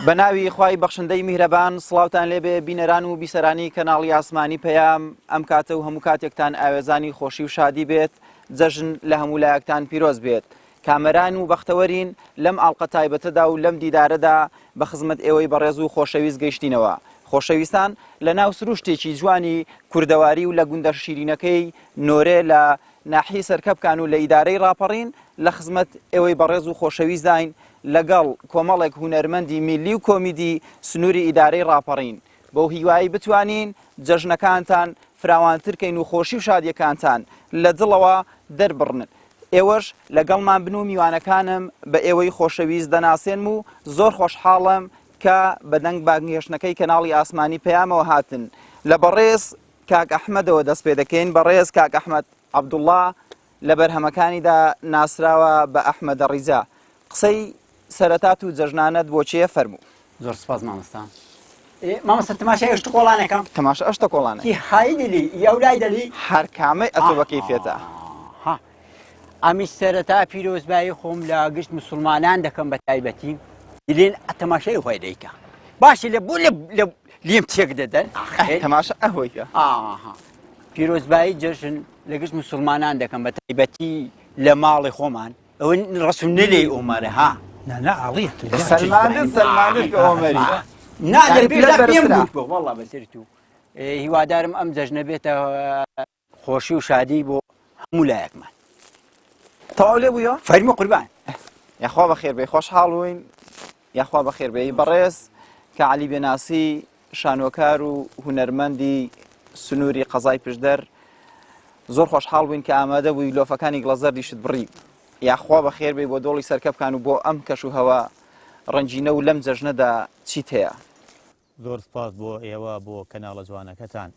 بە ناوی خوای بەخشندەی میهرەبان سڵاوتان لێبێ بینەران و بیسەرانی کەناڵی ئاسمانی پەیام ئەم کاتە و هەموو کاتێکتان ئاوێزانی خۆشی و شادی بێت جەژن لە هەموو لایەکتان پیرۆز بێت کامەران و بەختەوەرین لەم ئاڵقە تایبەتەدا و لەم دیدارەدا بە خزمەت ئێوەی بەڕێز و خۆشەویست گەیشتینەوە خۆشەویستان لە ناو سروشتێکی جوانی کوردەواری و لە گوندە شیرینەکەی نۆرێ لە ناحیەی سەرکەپکان و لە ئیدارەی ڕاپەڕین لە خزمەت ئێوەی بەڕێز و خۆشەویستداین لەگەڵ کۆمەڵێک هونەرمەندی میللی و کۆمیدی سنووری ئیدارەی ڕاپەڕین بەو هیوایەی بتوانین جەژنەکانتان فراوانتر کەین و خۆشی و شادیەکانتان لە دڵەوە دەربڕن ئێوەش لەگەڵمان بن و میوانەکانم بە ئێوەی خۆشەویست دەناسێنم و زۆر خۆشحاڵم کە بە دەنگ بانگهێشتنەکەی کەناڵی ئاسمانی پەیامەوە هاتن لە بەڕێز کاک ئەحمەدەوە دەست پێ دەکەین بەڕێز کاک ئەحمەد عەبدوڵڵا لە بەرهەمەکانیدا ناسراوە بە ئەحمەدە ڕیزا قسەی سەرەتات و جەژنانەت بۆ کێیە فەرموو. زۆر سپاس مامۆستا. مامۆستا تەماشای ئەشت کۆڵانەکەم. تەماشا ئەشتە کۆڵانە. کی های دلی یەو لای دەلی. هەر کامەی ئەتۆ بە کەیفێتە. ها ئەمی سەرەتا پیرۆزبایی خۆم لە گشت مسلمانان دەکەم بە تایبەتی دلێن تەماشای خۆی دەیکە باشی لە بۆ لە لێم تێک دەدەن تەماشا ئەهۆیکە ئاها پیرۆزبایی جەژن لە گشت مسلمانان دەکەم بە تایبەتی لە ماڵی خۆمان ئەوە ڕسوم نەلێی ئۆمەرە ها نا نا ئاڵیە سەلماندت سەلماندت کە ئۆمەری نا لە پێشدا پێم گوت وەڵا بەسەر تو هیوادارم ئەم جەژنە بێتە خۆشی و شادی بۆ هەموو لایەکمان. تەواو لێ بوویەوە؟ فەرموو قوربان. یاخوا بەخێر بێی خۆشحاڵ بووین یاخوا بەخێر بێی بەڕێز کە عەلی بێناسی شانۆکار و هونەرمەندی سنووری قەزای پشدەر زۆر خۆشحاڵ بووین کە ئامادە بووی لۆفەکانی گڵەزەردیشت بڕی یاخوا بەخێر بێی بۆ دۆڵی سەرکەپکان و بۆ ئەم کەش و هەوا ڕەنگینە و لەم جەژنەدا چیت هەیە؟ زۆر سپاس بۆ ئێوە بۆ کەناڵە جوانەکەتان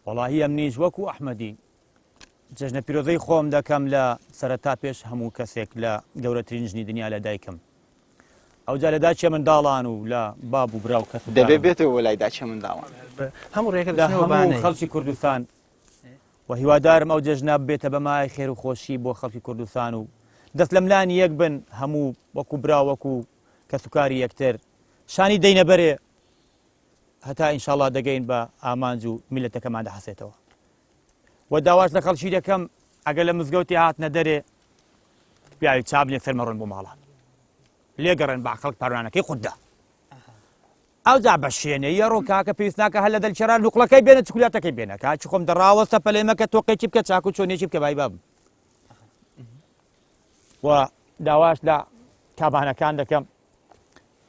وەڵاهی ئەمنیش وەکو ئەحمەدی جەژنە پیرۆزەی خۆم دەکەم لە سەرەتا پێش هەموو کەسێک لە گەورەترین ژنی دنیا لە دایکم ئەوجا لە داچێ منداڵان و لە باب و برا و کەس دەبێ بێتەوە بۆ لای داچێ منداڵان هەموو ڕێکە لە هەموو خەڵکی کوردستان و هیوادارم ئەو جەژنە بێتە بەمای خێر و خۆشی بۆ خەڵکی کوردستان و دەست لەملانی یەک بن هەموو وەکو برا وەکو کەسوکاری یەکتر شانی دەینە بەرێ هەتا ئینشاڵا دەگەین بە ئامانج و میلەتەکەمان دەحەسێتەوە و داواش لە خەڵکی دەکەم ئەگەر لە مزگەوتی هاتنە دەرێ پیاوی چاب لێ فەرمەڕۆن بۆ ماڵان لێگەڕێن با خەڵک پارانەکەی قوتدا ئەوجا بە شێنە یەڕۆ کاکە پێویست ناکە هەر لە دەلچێرا نوقڵەکەی بێنە چکولاتەکەی بێنە کاچی خۆم دەڕاوەستە پەلێمەکە تۆقێکی بکە چاک و چۆنێکی بکە بای بابم و داواش لە کابانەکان دەکەم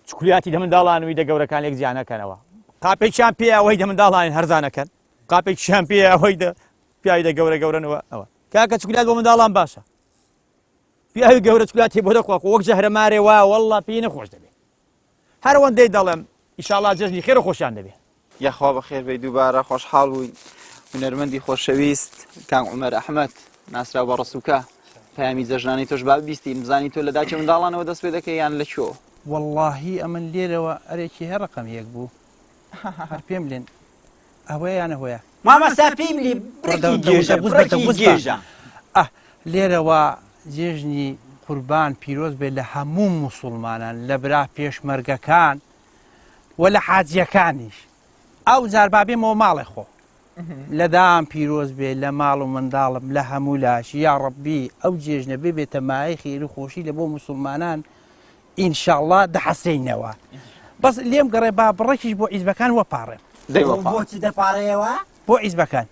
چکولیاتی دە منداڵان وی دە گەورەکان لێک جیا نەکەنەوە قاپێکیان پێ ئەوەی دە منداڵان هەرزانەکەن قاپێکیان پێ ئەوەی دە پیاوی دە گەورە گەورەنەوە ئەوە کاکە چکولات بۆ منداڵان باشە پیاوی گەورە چکولاتی بۆ دەخوا خۆ وەک ژەهرەمارێ وا والله پێی نەخۆش دەبێت هەر ئەوەندەی دەڵێم ئیشاڵا جەژنی خێر و خۆشیان دەبێ. یاخوا بەخێر بێی دووبارە خۆشحاڵ بووین هونەرمەندی خۆشەویست کاک عومەر ئەحمەد ناسراو بە ڕسوکە پەیامی جەژنانەی تۆش با ببیستین بزانین تۆ لە داچێ منداڵانەوە دەست پێ دەکەی یان لە کوێوە؟ وەڵاهی ئەمن لێرەوە ئەرێکی هەر ڕەقەم یەک بوو هەر پێم لێن ئەوەیە یان ئەوەیە؟ مامۆستا پێیم لێ بڕێکی گێژە بڕێکی گێژە. ئە لێرەوە جێژنی قوربان پیرۆز بێت لە هەموو موسوڵمانان لە برا پێشمەرگەکان و لە حاجیەکانیش ئەو جار با بێمەوە ماڵێ خۆ لە دام پیرۆز بێ لە ماڵ و منداڵم لە هەموو لاش یا ڕەبی ئەو جێژنە ببێتە مایەی خێر و خۆشی لە بۆ موسوڵمانان ئینشاڵڵا دەحەسێینەوە بەس لێم گەڕێ با بڕێکیش بۆ عیزبەکان وەپاڕێم. دەی وەپاڕێ. بۆ چ دەپاڕێیەوە؟ بۆ عیزبەکان.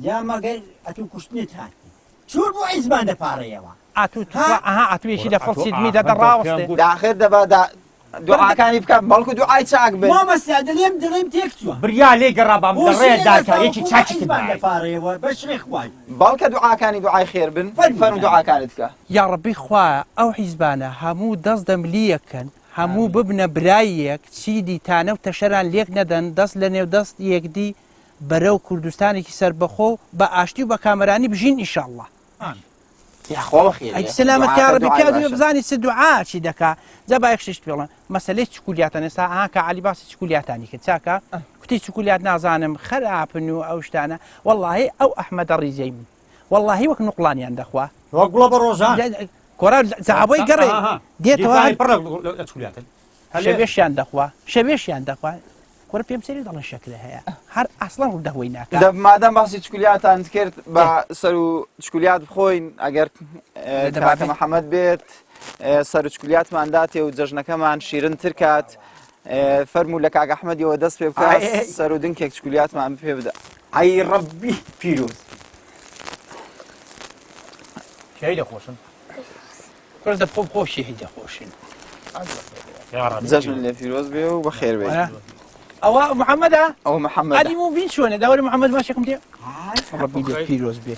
جا مەگەر ئەتوو کوشتنت هات چۆن بۆ عیزبان دەپاڕێیەوە؟ ئەتوو تخوا ئەها ئەتوو یەکی لە فڵچیت میدە دە ڕاوەستێ. داخر دەبا دا دوعاکانی بکە بەڵکو دوعای چاک بن. مامۆستا دڵێم دڵێم تێک چووە. بریا لێی گەڕابام لە ڕێ داکە یەکی چاکی کردبایە. دەپاڕێیەوە بەشڕێ خوای. بەڵکە دوعاکانی دوعای خێر بن فەرموو دوعاکانت بکە. یاڕەبی خوایە ئەو حیزبانە هەموو دەست دەملی یەک کەن هەموو ببنە برای یەک چیدی تانە و تەشەران لێک نەدەن دەست لە نێو دەست یەکدی بەرەو کوردستانێکی سەربەخۆ و بە ئاشتی و بە کامەرانی بژین ئیشاڵڵا. یاخوا بەخێر ئەی بێ. سەلامەت دوعاکە یاڕەبی دوعای پیاو دەبێ باشە. بزانی چ دوعاچی دەکا جا با یەک شتیشت پێ بڵێم مەسەلەی چکولیاتان ئێستا ئاها کە عەلی باسی چکولیاتانی کرد چاکە کوتی چکولیات نازانم خراپن و ئەو شتانە وەڵاهی ئەو ئەحمەدە ڕیزەی من وەڵاهی وەک نوقڵانیان دەخوا وەک گوڵە بە ڕۆژان کۆرا زەعبەی گەڕێ دێتەوە پڕ لە چکولیاتن. شەوێشیان دەخوا شەوێشیان دەخوا کورە پێم سەری دەڵێن شەکرە هەیە هەر ئەسڵەن ڕوودەوەی ناکە دە مادەم باسی چکولیاتان کرد بە سەر و چکولیات بخۆین ئەگەر کاکە محەممەد بێت سەر و چکولیاتمان داتێ و جەژنەکەمان شیرن ترکات فەرموو لە کاک ئەحمەدیەوە دەست پێ بکە سەر و دنکێک چکولیاتمان پێ بدە ئەی ڕەبی پیرۆز شای دەخۆشن کورە دە خۆم خۆشی هی دەخۆشن جەژن لێ پیرۆز بێ و بەخێر بێ ئەوە محەممەدە ئەو محەممەد عەلی موبین چۆنە داوەرە محەممەد ماشێکم دێ ڕەبی لێ پیرۆز بێ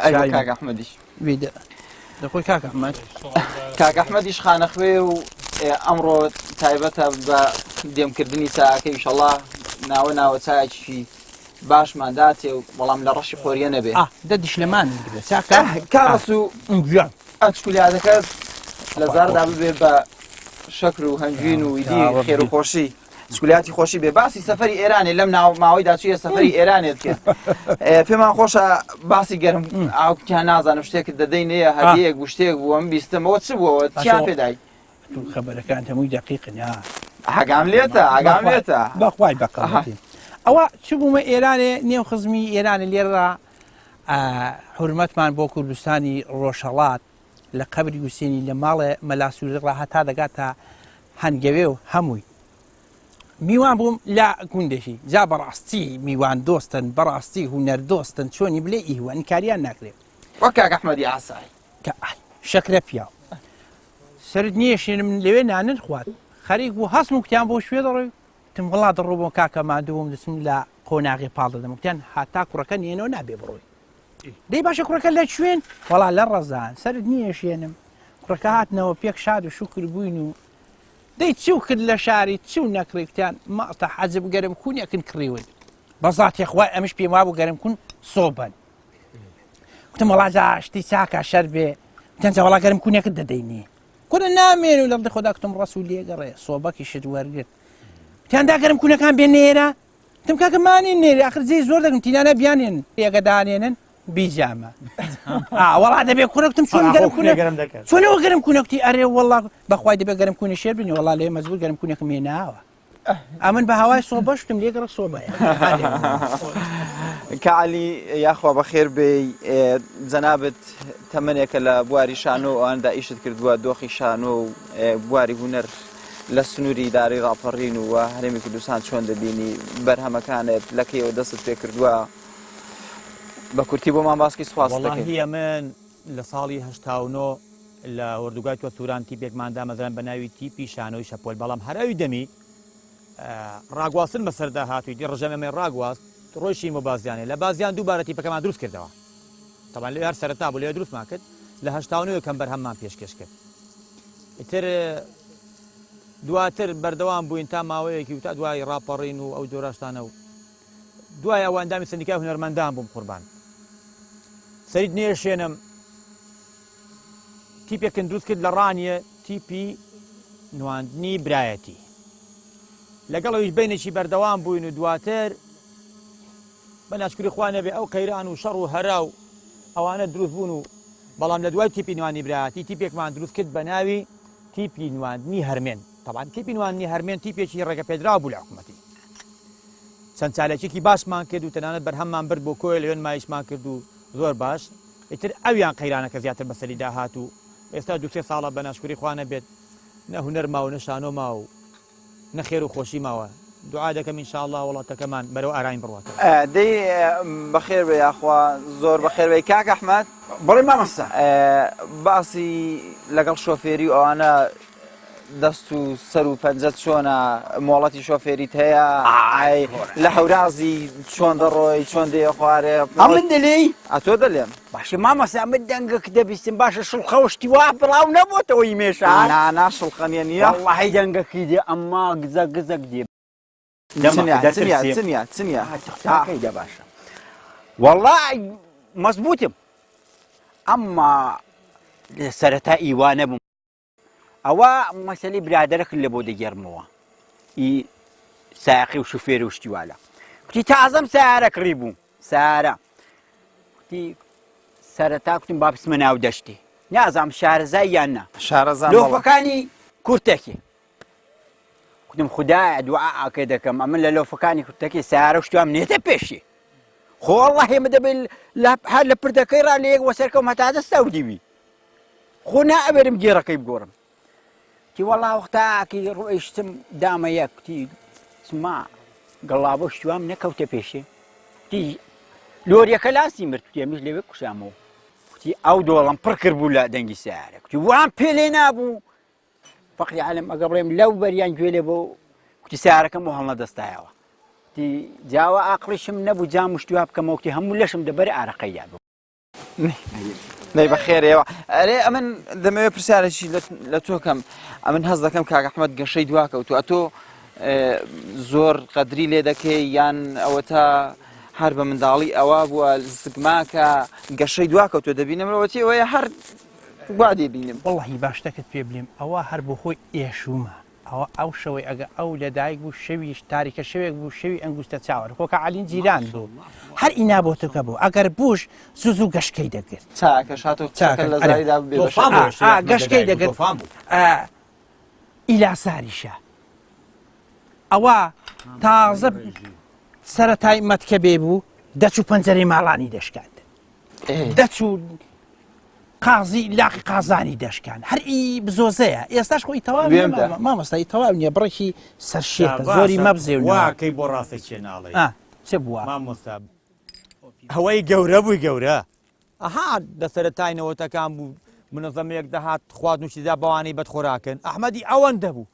ئەی کاک ئەحمەدیش ویدە دەخۆی کاک ئەحمەد کاک ئەحمەدیش خانەخوێ و ئەمڕۆ تایبەتە بە دێمکردنی چاکە ئیشەڵا ناوە ناوە چایەکی باشمان داتێ و بەڵام لە ڕەشی قۆریە نەبێ دە دیشلەمان چاکە کاڕس و گیان ئەچکولیادەکە لە زاردا ببێ بە شەکر و هەنگوین و ئیدی خێر و خۆشی چکولاتی خۆشی بێ باسی سەفەری ئێرانێ لەم ناو ماوەیدا چوویە سەفەری ئێرانێت کرد پێمان خۆشە باسی گەرم ئاوکیان نازانم شتێکت دەدەینەیە هەدیەک بوو شتێک بووە من بیستمەوە چ بووەوە چیان پێدای تو خەبەرەکان هەمووی دقیقن ها ئاگام لێتە ئاگام لێتە بەخوای بەقەڵەتی ئەوە چ بوومە ئێرانێ نێو خزمی ئێرانە لێرە حورمەتمان بۆ کوردستانی ڕۆژهەڵات لە قەبری وسێنی لە ماڵێ مەلا سووری ڕا هەتا دەگاتە هەنگەوێ و هەمووی میوان بووم لە گوندێکی جا بەڕاستی میوان دۆستن بەڕاستی هوەر دۆستن چۆنی بلێ ئیوان کاریان ناکرێت وەک کاک ئەحمەدی ئاسایی کە شەکرە پیاو سەرت نیەشێنم لەوێ نانن خوارد خەریک بوو هەستم کوتیان بۆ شوێ دەڕۆی وتم وەڵا دەڕۆ بۆ کاکە ماندوو بووم دەچم لە قۆناغێ پاڵ دەدەم وتیان هاتا کوڕەکە نێنەوە نابێ بڕۆی دەی باشە کوڕەکە لە کوێن وەڵا لە ڕەزان سەرت نیەشێنم کوڕەکە هاتنەوە پێک شاد و شوکر بووین و دەی چی و کرد لە شاری چی و نەکڕی کوتیان ماڵتە حەجب گەرم کونێکن کڕیون بەزاتی خوای ئەمش پێم وابوو گەرم کون سۆبەن وتم وەڵا جا شتی چاکە شەر بێ وتیان جا وەڵا گەرم کونێکت دەدەینێ کورە نامێن و لەڵی خۆدا کوتم ڕەسوول لێگەڕێ سۆبەکیشت وەرگرت وتیان دا گەرم کونەکان بێن نێرە وتم کاکە مانین نێرە ئاخر جێی زۆر دەگرم تینانە بیانێن پێگە دانێنن بیجامە وەڵا دەبێ کورە کوتم چۆن گەرم کونە گەرم دەکەن چۆنەوە گەرم کونە کوتی ئەرێ وەڵا بەخوای دەبێ گەرم کونە شێر بنی وەڵا لێ مەجبور گەرم کونێکم هێناوە ئەمن بە هەوای سۆبە شتم لێگەڕە سۆبەیە کاعلی یاخوا بەخێر بێ جەنابت تەمەنێکە لە بواری شانۆ ئەواندا ئیشت کردووە دۆخی شانۆ و بواری هوەر لە سنووری ئیدارەی ڕاپەڕین و هەرێمی کوردستان چۆن دەبینی بەرهەمەکانت لە کەیەوە دەستت پێ کردووە بە کورتی بۆمان باسکی سوپاس دەکەین. وەڵاهی ئەمن لە ساڵی 89 لە ئۆردوگای تۆسوران تیپێکمان دامەزراند بە ناوی تیپی شانۆی شەپۆل، بەڵام هەر ئەوی دەمی ڕاگواستن بەسەردا هات و ئیدی ڕژێم ئێمەی ڕاگواست، ڕۆیشتین بۆ بازیانێ، لە بازیان دووبارە تیپەکەمان دروست کردەوە. تەبعەن لەوێ هەر سەرەتا بوو، لەوێ دروستمان کرد، لە 89 یەکەم بەرهەممان پێشکێش کرد. ئیتر دواتر بەردەوام بووین تا ماوەیەکی و تا دوای ڕاپەڕین و ئەو جۆرە شتانە و دوای ئەوە ئەندامی سەندیکای هونەرمەندان بووم قوربان سەریت نێشێنم تیپێکن دروست کرد لە ڕانیە تیپی نواندنی برایەتی لەگەڵ ئەویش بینێکی بەردەوام بووین و دواتر بە ناشکری خوا نەبێ ئەو قەیران و شەڕ و هەرا و ئەوانە دروست بوون و بەڵام لە دوای تیپی نوانی برایەتی تیپێکمان دروست کرد بە ناوی تیپی نواندنی هەرمێن تەبعەن تیپی نواندنی هەرمێن تیپێکی ڕێگە پێدراو بوو لە حکوومەتی چەند چالاکیەکی باشمان کرد و تەنانەت بەرهەممان برد بۆ کۆیە لەوێ نمایشمان کرد و زۆر باش ئیتر ئەویان قەیرانەکە زیاتر بەسەریدا هات و ئێستا دوو سێ ساڵە بە ناشکوری خوا نەبێت نە هونەر ماوە نە شانۆ ماوە و نە خێر و خۆشی ماوە دوعا دەکەم ان شاء اللە وڵاتەکەمان بەرەو ئارامی بڕواتەوە. دەی بەخێر بێ یاخوا زۆر بەخێر بێی کاک ئەحمەد. بەڵێ مامۆستا. باسی لەگەڵ شۆفێری و ئەوانە دەست و سەر و پەنجەت چۆنە مۆڵەتی شۆفێریت هەیە ئای لە هەورازی چۆن دەڕۆی چۆن دێ خوارێ ئەمن دەلێی ئەتۆ دەلێم باشە مامۆستا من دەنگەک دەبیستم باشە شڵخە و شتی وا بڵاو نەبۆتەوەی مێشە نا نا شڵخە نیە نییە وەڵڵاهی دەنگەکی دێ ئەمما گزە گزەک دێ چنیا چنیا چنیا چنیا تاکەی دە باشە وەڵڵا مەزبووتم ئەمما سەرەتا ئیوانە بووم ئەوە مەسەلەی برادەرەکت لە بۆ دەگێڕمەوە ئی ساقی و شوفێر و شتی والە کوتی تازەم سیارە کڕی بوو سارە کوتی سەرەتا کوتم با بچمە ناو دەشتی نازام شارەزای یان نا شارەزام لۆفەکانی کورتەکی. کوتم خودایە دوعا ئاکێ دەکەم ئەمن لە لۆفەکانی کوتەکەی سیارە و شتوام نێتە پێشی خۆ والله ئێمە دەبێت هەر لە پردەکەی ڕا لە یەک وەسەرکەم هەتا دەستا و دیوی خۆ نائەوێرم گێڕەکەی بگۆڕم تی وەڵا وەختاکی ڕۆیشتم دامە یەک کوتی سما گەڵابۆ شتوام نەکەوتە پێشێ تی لۆریەکە لاسی مرد کوتی ئەمیش لەوێ کوشامەوە کوتی ئەو دۆڵم پڕ کرد بوو لە دەنگی سیارە کوتی وام پێ لێ نابوو فەقری عالم ئەگە بڵێم لەو بەریان گوێ لێ بۆ کوتی سیارەکەم بۆ هەڵنەدەستایەوە تی جاوە ئاقڵیشم نەبوو جام شتوا بکەمەوە کوتی هەموو لەشم دەبەر ئارەقەیدا بوو نەی بەخێرەوە ئەرێ ئەمن دەمەوێت پرسیارێکی لە تۆ کەم ئەمن هەز دەکەم کاک ئەحمەد گەشەی دوا کەوتووە تۆ زۆر قەدری لێ دەکەی یان ئەوە تا هەر بە منداڵی ئەوە بووە زگماکە گەشەی دوا کەوتووە دەبینمەوە چی ئەوەیە هەر وا دەبینم وەڵی باشتەکەت پێ بلێم ئەوە هەر بۆ خۆی ئێشومە ئەوە ئەو شەوەی ئەگە ئەو لە دایک بوو شەویش تاریکە شەوێک بوو شەوی ئەنگوستە چاوەر کۆکە عەلین جیران بوو هەر ئینا بۆتەکە بوو ئەگەر بووش زوو زوو گەشکەی دەگرت چاکە شاتۆ چاکە لە زاریدا بێ گەشکەی دەگرت ئیلاساریشە ئەوە تازە سەتای مەتکە بێ بوو دەچوو پەنجەرەی ماڵانی دەشکاند دەچوو قازی لاقی قازانی دەشکان هەر ئی بزۆزەیە ئێستاش خۆی تەواو نییە وێم دا. مامە- مامۆستا ئی تەواو نییە بڕێکی سەرشێتە زۆری مەبزێ و وا کەی بۆ ڕاستە چێ ناڵێی ئا چ بووە مامۆستا ئەوەی گەورە بووی گەورە ئەها لە سەرەتای نەوەتەکان بوو منەزەمەیەک دەهات خواردن و شتیدا بەوانەی بەدخۆراکن ئەحمەدی ئەوەندە بوو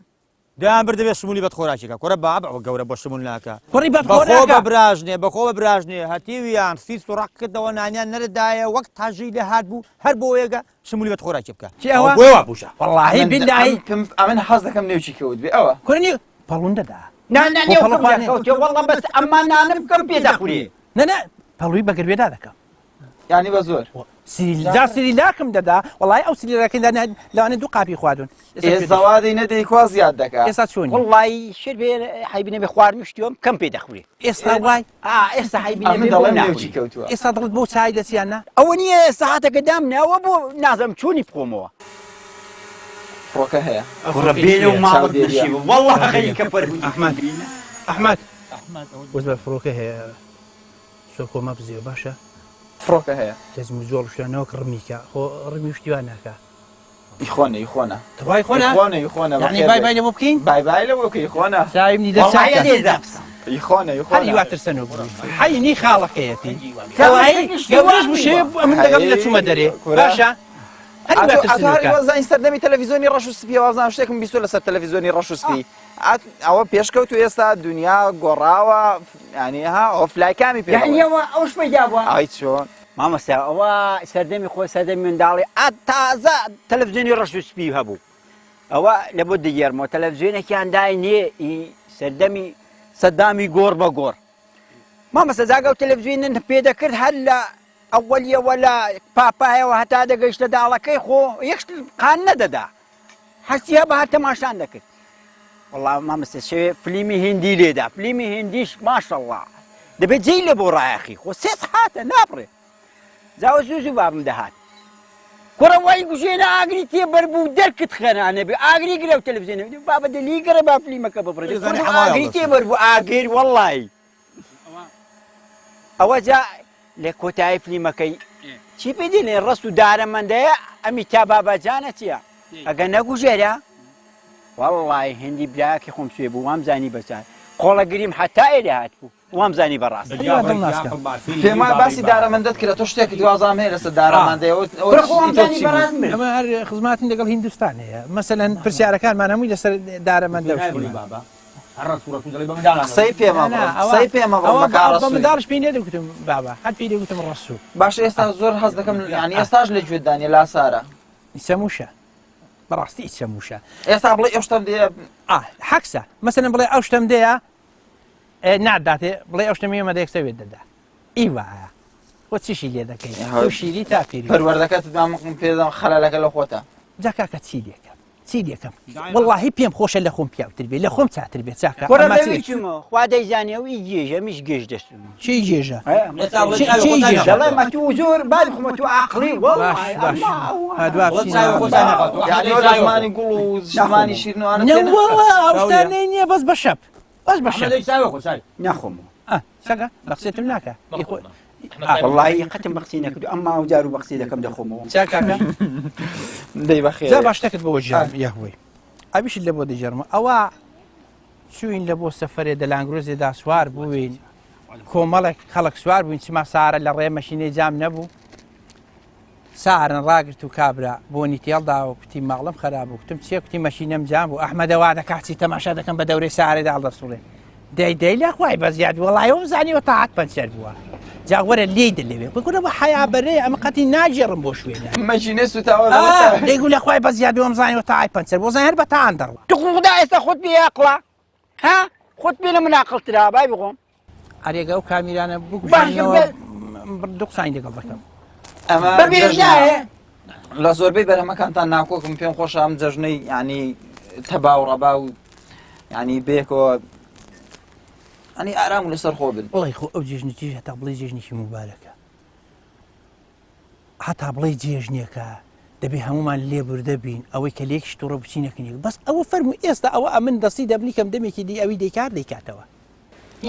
دەیان برد دەبێ شمولی بەدخۆراکیکە کوڕە باب ئەوە گەورە بۆ شمول ناکە کوڕی بەخۆ بەدخۆراکە بە براژنێ بەخۆ بە براژنێ هەتیویان سیس و ڕەق کردەوە نانیان نەدایە وەک تاژی لێ هات بوو هەر بۆ یەگە شمولی بەدخۆراکی بکە چی ئەوە؟ بۆ وا بووشە وەڵاهی بیلاهی ئەمن حەز دەکەم نێوچی کەوت بێ ئەوە کوڕی نیو پەڵوون دەدا نا نا بۆ نێو پەڵە کەم خوارنێ. دەکەوتێ وەڵڵا بەس ئەمما نانم بکەم پێ دەخورێ نە نە پەڵووی بە گەروێدا دەکەم یانی بە زۆر جا سریلاکم دەدا وەڵای ئەو سریلاکەی لەوانەیە دوو قاپی خواردون ئێ زەوادی نەدەی کوا زیاد دەکا ئێستا چۆنی وەڵڵای شێر بێ حەیبی نەبێ خواردن شتیۆم کەم پێ دەخورێ ئێستا وای ئا ئێستا حەیبی ئەمن نەبێ بۆ دەڵێم نێوچی ناخوری کەوتووە ئێستا دڵت بۆ چای دەچی یان نا ئەوە نییە سەعاتەکە دامناوە بۆ نازم چۆنی بخۆمەوە فڕۆکە هەیە کوڕە بێنە و ماڵت چاودێریە. نەشیوە وەڵڵا خەریکە فەرهودی ئەحمەد ئەحمەد وت بە فڕۆکە هەیە زۆر خۆ مەبزێ باشە. فڕۆکە هەیە. دەست مجۆڵ شتیان نەوەک ڕمی کا خۆ ڕمی شتی وا ناکا. ئی خۆنە ئی خۆنە. تخوای خۆنە؟ ئی خۆنە ئی خۆنە یعنی بای بای لە بۆ بکەین؟ بای بای لە بۆ بکەی خۆنە. چاوی منی دەست چاکە. ئی خۆنە ئی خۆنە. هەر وا ترسەنۆک بووی. حەینی خاڵەکەیەتی. وەڵایی گەورەش بوو شێ ئەمن لەگەڵی دەچوومە دەرێ. باشە؟ هەر وا ترسنۆکە. وازانی سەردەمی تەلەڤیزیۆنی ڕەش و سپیە وازانم شتێکم بیستوە لەسەر تەلەڤیزیۆنی ڕەش و سپی. ئەوە پێشکەوت و ئێستا دنیا گۆڕاوە ینی ها ئەوە فلایکامی پێ یعنی ئەوە ئەوش پەیدا بووە ئای چۆن مامۆستا ئەوە سەردەمی خۆی سەردەمی منداڵی ئا تازە تەلەڤزیۆنی ڕەش و سپی هەبوو ئەوە لە بۆ دەگێڕمەوە تەلەڤزیۆنێکیان دای نێ ئی سەردەمی سەدامی گۆڕ بە گۆڕ مامۆستا جاگە و تەلەڤزیۆنن پێ دەکرد هەر لە ئەوەلیەوە لە پاپایەوە هەتا دەگەیشتە داڵەکەی خۆ یەک شت قان نەدەدا هەرچی هەبا هەر تەماشان دەکرد وەڵا مامۆستا شەوێ فلیمی هیندی لێدا فلیمی هیندیش ماشەڵڵا دەبێت جێی لێ بۆ ڕایەخی خۆ سێ سەعاتە نابڕێ جاوە زوو زوو بابم دەهات کوڕە وای گوژێنە ئاگری تێ بەربوو دەرکت خەرانە بێ ئاگری گرە و تەلەڤزیۆنە بابە دەلی گەڕێ با فلیمەکە ببڕێ ئاگری تێ بەربوو ئاگر وەڵڵای ئەوە جا لە کۆتایی فلیمەکەی چی پێ دێنێ ڕەس و دارەمەندەیە ئەمی تا باباجانە چییە ئەگە نەگوژێرە وەڵڵای هندی براکی خۆم سوێ بوو وام زانی بەچار قۆڵە گریم حتا ئێرە هات بوو وام زانی بەڕاست پێم وایە باسی دارەمەندەت کرد تۆ شتێکت وازام هەیە لەسەر دارەمەندەیە ئەمە هەر خزماتین لەگەڵ هیندوستان هەیە مەسەلەن پرسیارەکانمان هەمووی لەسەر دارەمەندە قسەی پێ مەبڕە قسەی پێ مەبڕە مەکە ڕەسووی. منداڵش پێی نەدەگوتم بابا هەر پێی دەگوتم ڕەسوو. باشە ئێستا زۆر حەز دەکەم یانی ئێستاش لە گوێت دانیە لاسارە. ئیچەموشە بەڕاستی ئیچەموشە. ئێستا بڵێ ئەو شتەم دێ. ئا حەکسە مەسەلەن بڵێ ئەو شتەم دێیە ناداتێ بڵێ ئەو شتەم ئێمە دەیەکسەر وێت دەدا ئی وایە خۆ چیشی لێ دەکەی تۆ شیری تا پیری. پەروەردەکەت پێدەم خەلەلەکە لە خۆتە. جا کاکە چی لێکەم. چی لەکەم وەڵاهی پێم خۆشە لە خۆم پیاوتر بێ لە خۆم چاتر بێ چاکە کوڕە بەوی چوومەوە خوا دەیزانێ ئەو ئی گێژە میش گێژ دەستم چی گێژە دەڵێ مە تو زۆر بال خۆمە تو عقلی باش زمانی گوڵ و زمانی شیرنوانە شتانەی نییە بەس بە شەپ بەس بە شەپ ناخۆمەوە سەگە بە قسێتم ناکە وەڵی قەتم بە قسەی نەکردو ئەمما ئەو جار و بە قسەی دەکەم دەخۆمەوە چا کاکە دەی بەخێر جا باش شتێکت بۆ ژیان یاهوەی ئەویشت لە بۆ دەگێڕمە ئەوە چوین لە بۆ سەفەرێ دەلانگرۆزێدا سوار بووین کۆمەڵێک خەڵک سوار بووین چما سارە لە ڕێ مەشینەی جام نەبوو سارن ڕاگرت و کابرا بۆنی تێڵدا و کوتی ماڵم خراپ بوو کوتم چیە کوتی مەشینەم جام بوو ئەحمەدە وا دەکات چی تەماشا دەکەم بە دەورەی سارێدا هەڵدەسوڵێ دەی دەی لە خوای بە زیاد وەڵای ئەوم زانیوە تاعەت پەنچەر بووە جا وەرە لێی دلەوێ بگورە بە حیا بەرێ ئەمە قەتی ناگێڕم بۆ شوێنە مەشینە سوتاوە دەیگو لە خوای بە زیاد وەم زانیوە تاعەت پەنچەر بۆ زان هەر بە تاعان دەڕوا توخوا ئێستا خۆت پێ ئەقڵە ها خۆت پێ لە من ئاقڵترا بای بخۆم ئەرێگە ئەو کامیرانە بگوژێنەوە دوو قسانی لەگەڵ دەکەم ئەمە لە زۆربەی بەرهەمەکانتان ناکۆکم پێم خۆشە ئەم جەژنەی ینی تەبا و ڕەبا و ینی بێکەوە ئەنی ئارام و لەسەر خۆ بن بڵێ خۆ ئەو جێژنی چیژ هەتا بڵێ جێژنێکی مبارەکە هەتا بڵێ جێژنێکە دەبێ هەمومان لێبوردە بین ئەوەی کە لێکش تووڕە بچینەکنێک بەس ئەوە فەرمو ئێستا ئەوە ئەمن دەستی دەبنی کەم دەمێکی دی ئەوی دەیکار دەیکاتەوە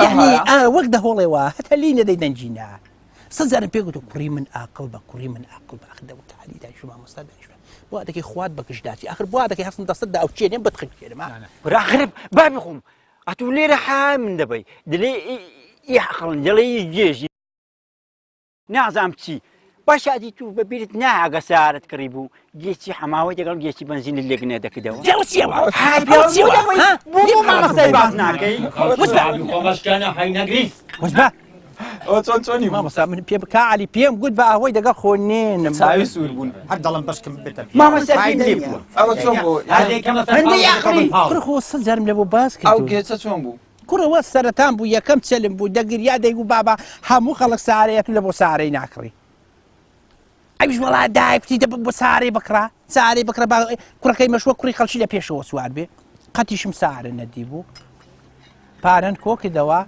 یعنی ئا وەک دەهۆڵێ وا هەتا لێی نەدەی دەنگی نا سە جارم پێ گوتو کوڕی من ئاقڵ بە کوڕی من ئاقڵ بە ئاخر دەبوو تعالی دانیشت مامۆستا دانیشت بۆ دەکەی خوات بە گشت داچی ئاخر بۆ دەکەی هەستم دەستت دا ئەو چێنێم بتخنکێنم ئاخر بابی خۆم ئەتوو لێرە حای من دەبەی دلێ ئی عەقڵن دڵێ ئی گێژی نازانم چی باشە ئەدی تو بە بیرت نایە ئەگە سەیارەت کڕی بوو گێچی حەماوەی دەگەڵ گێچی بەنزینت لێک نەدەکردەوە جا چییە وا؟ ئەوە چییە وا؟ ها؟ بۆ بۆ مامۆستای باس ناکەی وەجبە خۆمەشکانە حەی نەگریس وەجبە ئەوە چۆن چۆنی بوو؟ مامۆستا من پێ کا عەلی پێم گوت بە ئەوەی دەگەڵ خۆ نێنم چاوی سوور بوون هەر دەڵم بەشکم بێتە مامۆستا پێم لێ بووە ئەوە چۆن بوو؟ هەندەی ئەقڵی کوڕ خۆ سە جارم لە بۆ باس ئەو کرد گێچە چۆن بوو؟ کوڕە وە سەرەتان بوو یەکەم چەلم بوو دەگریا دەیگو بابا هەموو خەڵک سارەیە تو لە بۆ سارەی ناکڕی ئەویش وەڵا دایە کوتی دە بۆ سارەی بکڕە سارەی بکڕە با کوڕەکەی مەشوە کوڕی خەڵکی لە پێشەوە سوار بێ قەتیشم سارە نەدی بوو پارەن کۆ کردەوە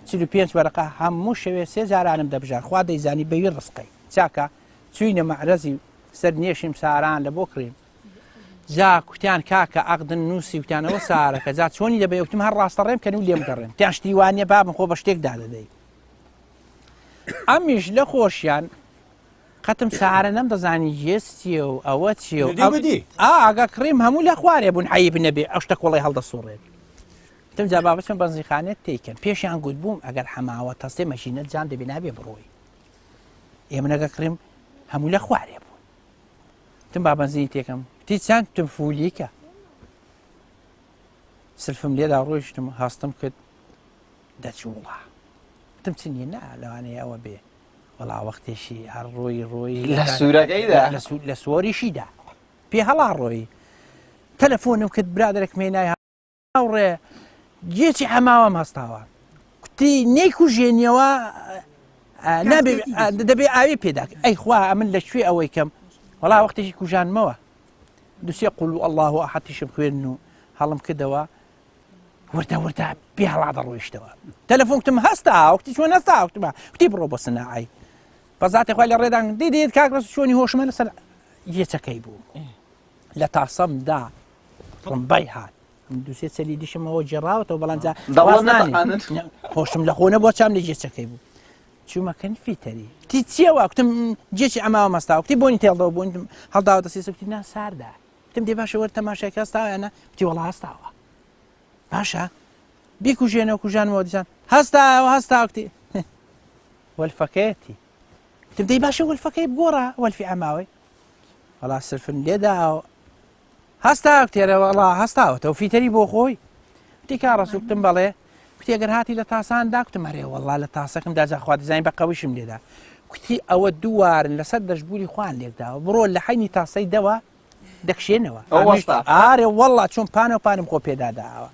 45 وەرەقە هەموو شەوێ سێ جارانم دەبژار خوا دەیزانی بەوی ڕسقەی چاکە چوینە مەعرەزی سەر نێشیم ساران لە بۆ کڕیم جا کوتیان کاکە عەقدن نووسی وتیان ئەوە سارەکە جا چۆنی دەبێ وتم هەر ڕاستە ڕێم کەن و لێم گەڕێن تیان شتی وانە بابم خۆ بە شتێک دادەدەی ئەمیش لە خۆشیان قەتم سارە نەم دەزانی گێس چییە و ئەوە چییە و ئاگا کڕیم هەموو لە خوارێ بوون عیب نەبێ ئەو شتە کۆڵی هەڵدەسوڕێت تم جا با بچم بەنزیخانێت تێکەن پێشیان گوت بووم ئەگەر حەماوە تەستێ مەشینە جام دەبێ نابێ بڕۆی ئێمە نەگە کڕیم هەموو لە خوارێ بوون وتم با بەنزینی تێکەم وتی چەند وتم فولیکە سلفم لێدا ڕۆیشتم هەستم کرد دەچووڵا وتم چ نییە نا لەوانەیە ئەوە بێ وەڵا وەختێکی هەر ڕۆی ڕۆی لە سوورەکەیدا لە سوۆریشیدا پێ هەڵا ڕۆی تەلەفۆنم کرد برادەرێک مێنای هاوڕێ گێچی حەماوەم هەستاوە کوتی نەیکوژێنیەوە نابێ دەبێ ئاوی پێدا ئەی خوا ئەمن لە کوێ ئەوەی کەم وەڵا وەختێکی کوژانمەوە دوسێ قل و الله ئەحەتیشم خوێن و هەڵم کردەوە وردە وردە پێ هەڵا دەڕۆیشتەوە تەلەفۆن کوتم هەستا وەختی چۆن هەستا وتمە کوتی بڕۆ بۆ سناعی بەزاتێ خۆی لە ڕێدان دیدیت کاک ڕەسوول چۆنی هۆشمە لەسەر گێچەکەی بوو لە تاسەمدا ڕمبای هات دوسێ چەلی دیشمەوە گێڕاوەتەوە بەڵام جا خۆشم لە خۆ نەبووە چام لە جێچەکەی بوو چوومەکەن فیتەری تی چیەوە کوتم جێکی ئەماوە مەستا کوتی بۆنی تێڵدەوە بۆن هەڵداوە دەستی کوتی نا ساردا کوتم دێ باشە وەر تەماشای هەستاوە کوتی وەڵا هەستاوە باشە بیکوژێنەوە کوژانمەوە دیسان هەستاوە هەستا کوتی وەلفەکەیەتی کوتم دەی باشە وەلفەکەی بگۆڕە وەلفی ئەماوەی وەڵا سرفن لێدا هەستا کتێرە وەڵا هەستاوەتەوە فیتەری بۆ خۆی وتی کا ڕەسوو کوتم بەڵێ کوتی ئەگەر هاتی لە تاسان دا کوتم ئەرێ وەڵا لە تاسەکم دا جا خوا دەزانی بە قەویشم لێدا کوتی ئەوە دووارن لەسەر دەشبوری خوان لێکداوە بڕۆ لە حەینی تاسەی دەوە دەکشێنەوە ئەو وەستا. ئارێ وەڵا چۆن پانە و پانم خۆ پێدا داوە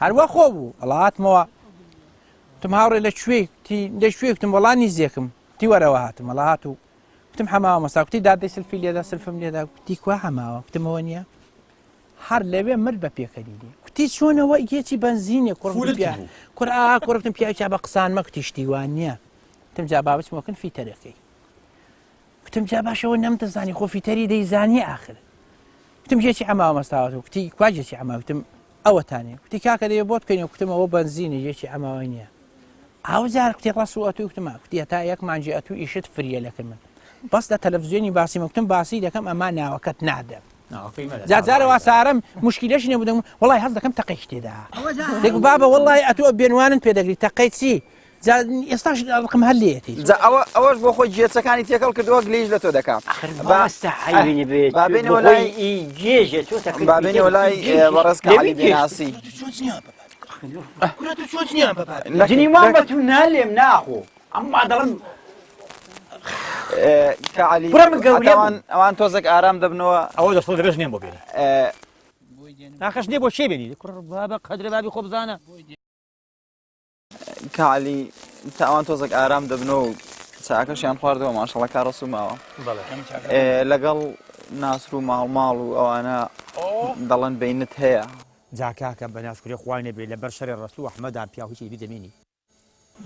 هەروە خۆ بوو وەڵا هاتمەوە وتم هاوڕێ لە کوێی کوتی لە کوێی کوتم وەڵا نیزێکم کوتی وەرەوە هاتم وەڵا هات و کوتم حەماوە مەسا کوتی دادەی سلفی لێدا سلفم لێدا کوتی کوا حەماوە کوتم ئەوە نییە؟ هەر لەوێ مرد بە پێکەنینی کوتی چۆنەوە گێچی بەنزینێ کوڕم فولت پیا بوو. کوڕ ئا کوڕم پیاوی چا بە قسان مە کوتی شتی وا نییە وتم جا با بچمەوە کن فیتەرەکەی کوتم جا باشەوە نەمدەزانی خۆ فیتەری دەیزانی ئاخر کوتم گێچی عەماوە مەستاوەت کوتی کوا گێچی عەماوە کوتم ئەوەتانێ کوتی کاکە دەیە بۆت بکەین کوتم ئەوە بەنزینە گێچی عەماوە نییە ئەو جار کوتی ڕەسوو ئەتوو کوتم کوتی هەتا یەک مانگی ئەتوو ئیشت فریە لەکن من بەس لە تەلەفزیۆنی باسی مەکتم باسی دەکەم ئەما ناوەکەت نادەم جا جارە وا سارم مشکلەش نەبوو دەم وڵی هەز دەکەم تەقەی تێدا دەگو بابە وڵی ئەتوو بێنوانن پێدەگری تەقەی چی جا ئێستاش ڕقم هەر لێیەتی جا ئەوە ئەوەش بۆ خۆی گێچەکانی تێکەڵ کردووە گلەیش لە تۆ دەکا با عەیبی نەبێ با بێنەوە لای ئی گێژە تۆ تەقەی با بێنەوە لای بەڕێز کە عەلی بێناسی جنی وان بە تو نالێم ناخۆ ئەمما دەڵم کە عەلی کوڕە من گەورە ئەوان ئەوان تۆزێک ئارام دەبنەوە ئەوە دەسڵ دەبێت نێم بۆ بێنی ناخەش نییە بۆ کێ بێنی کوڕ بابە قەدرە بابی خۆ بزانە کاعلی تا ئەوان تۆزێک ئارام دەبنەوە و چاکەشیان خواردەوە ماشەڵە کارە سوماوە لەگەڵ ناسر و ماڵ ماڵ و ئەوانە دەڵێن بینت هەیە جا کاکە بە ناشکرێ خوای نەبێ لەبەر شەرێ ڕەسوو ئەحمەدا پیاو هیچی بیر دەمێنی.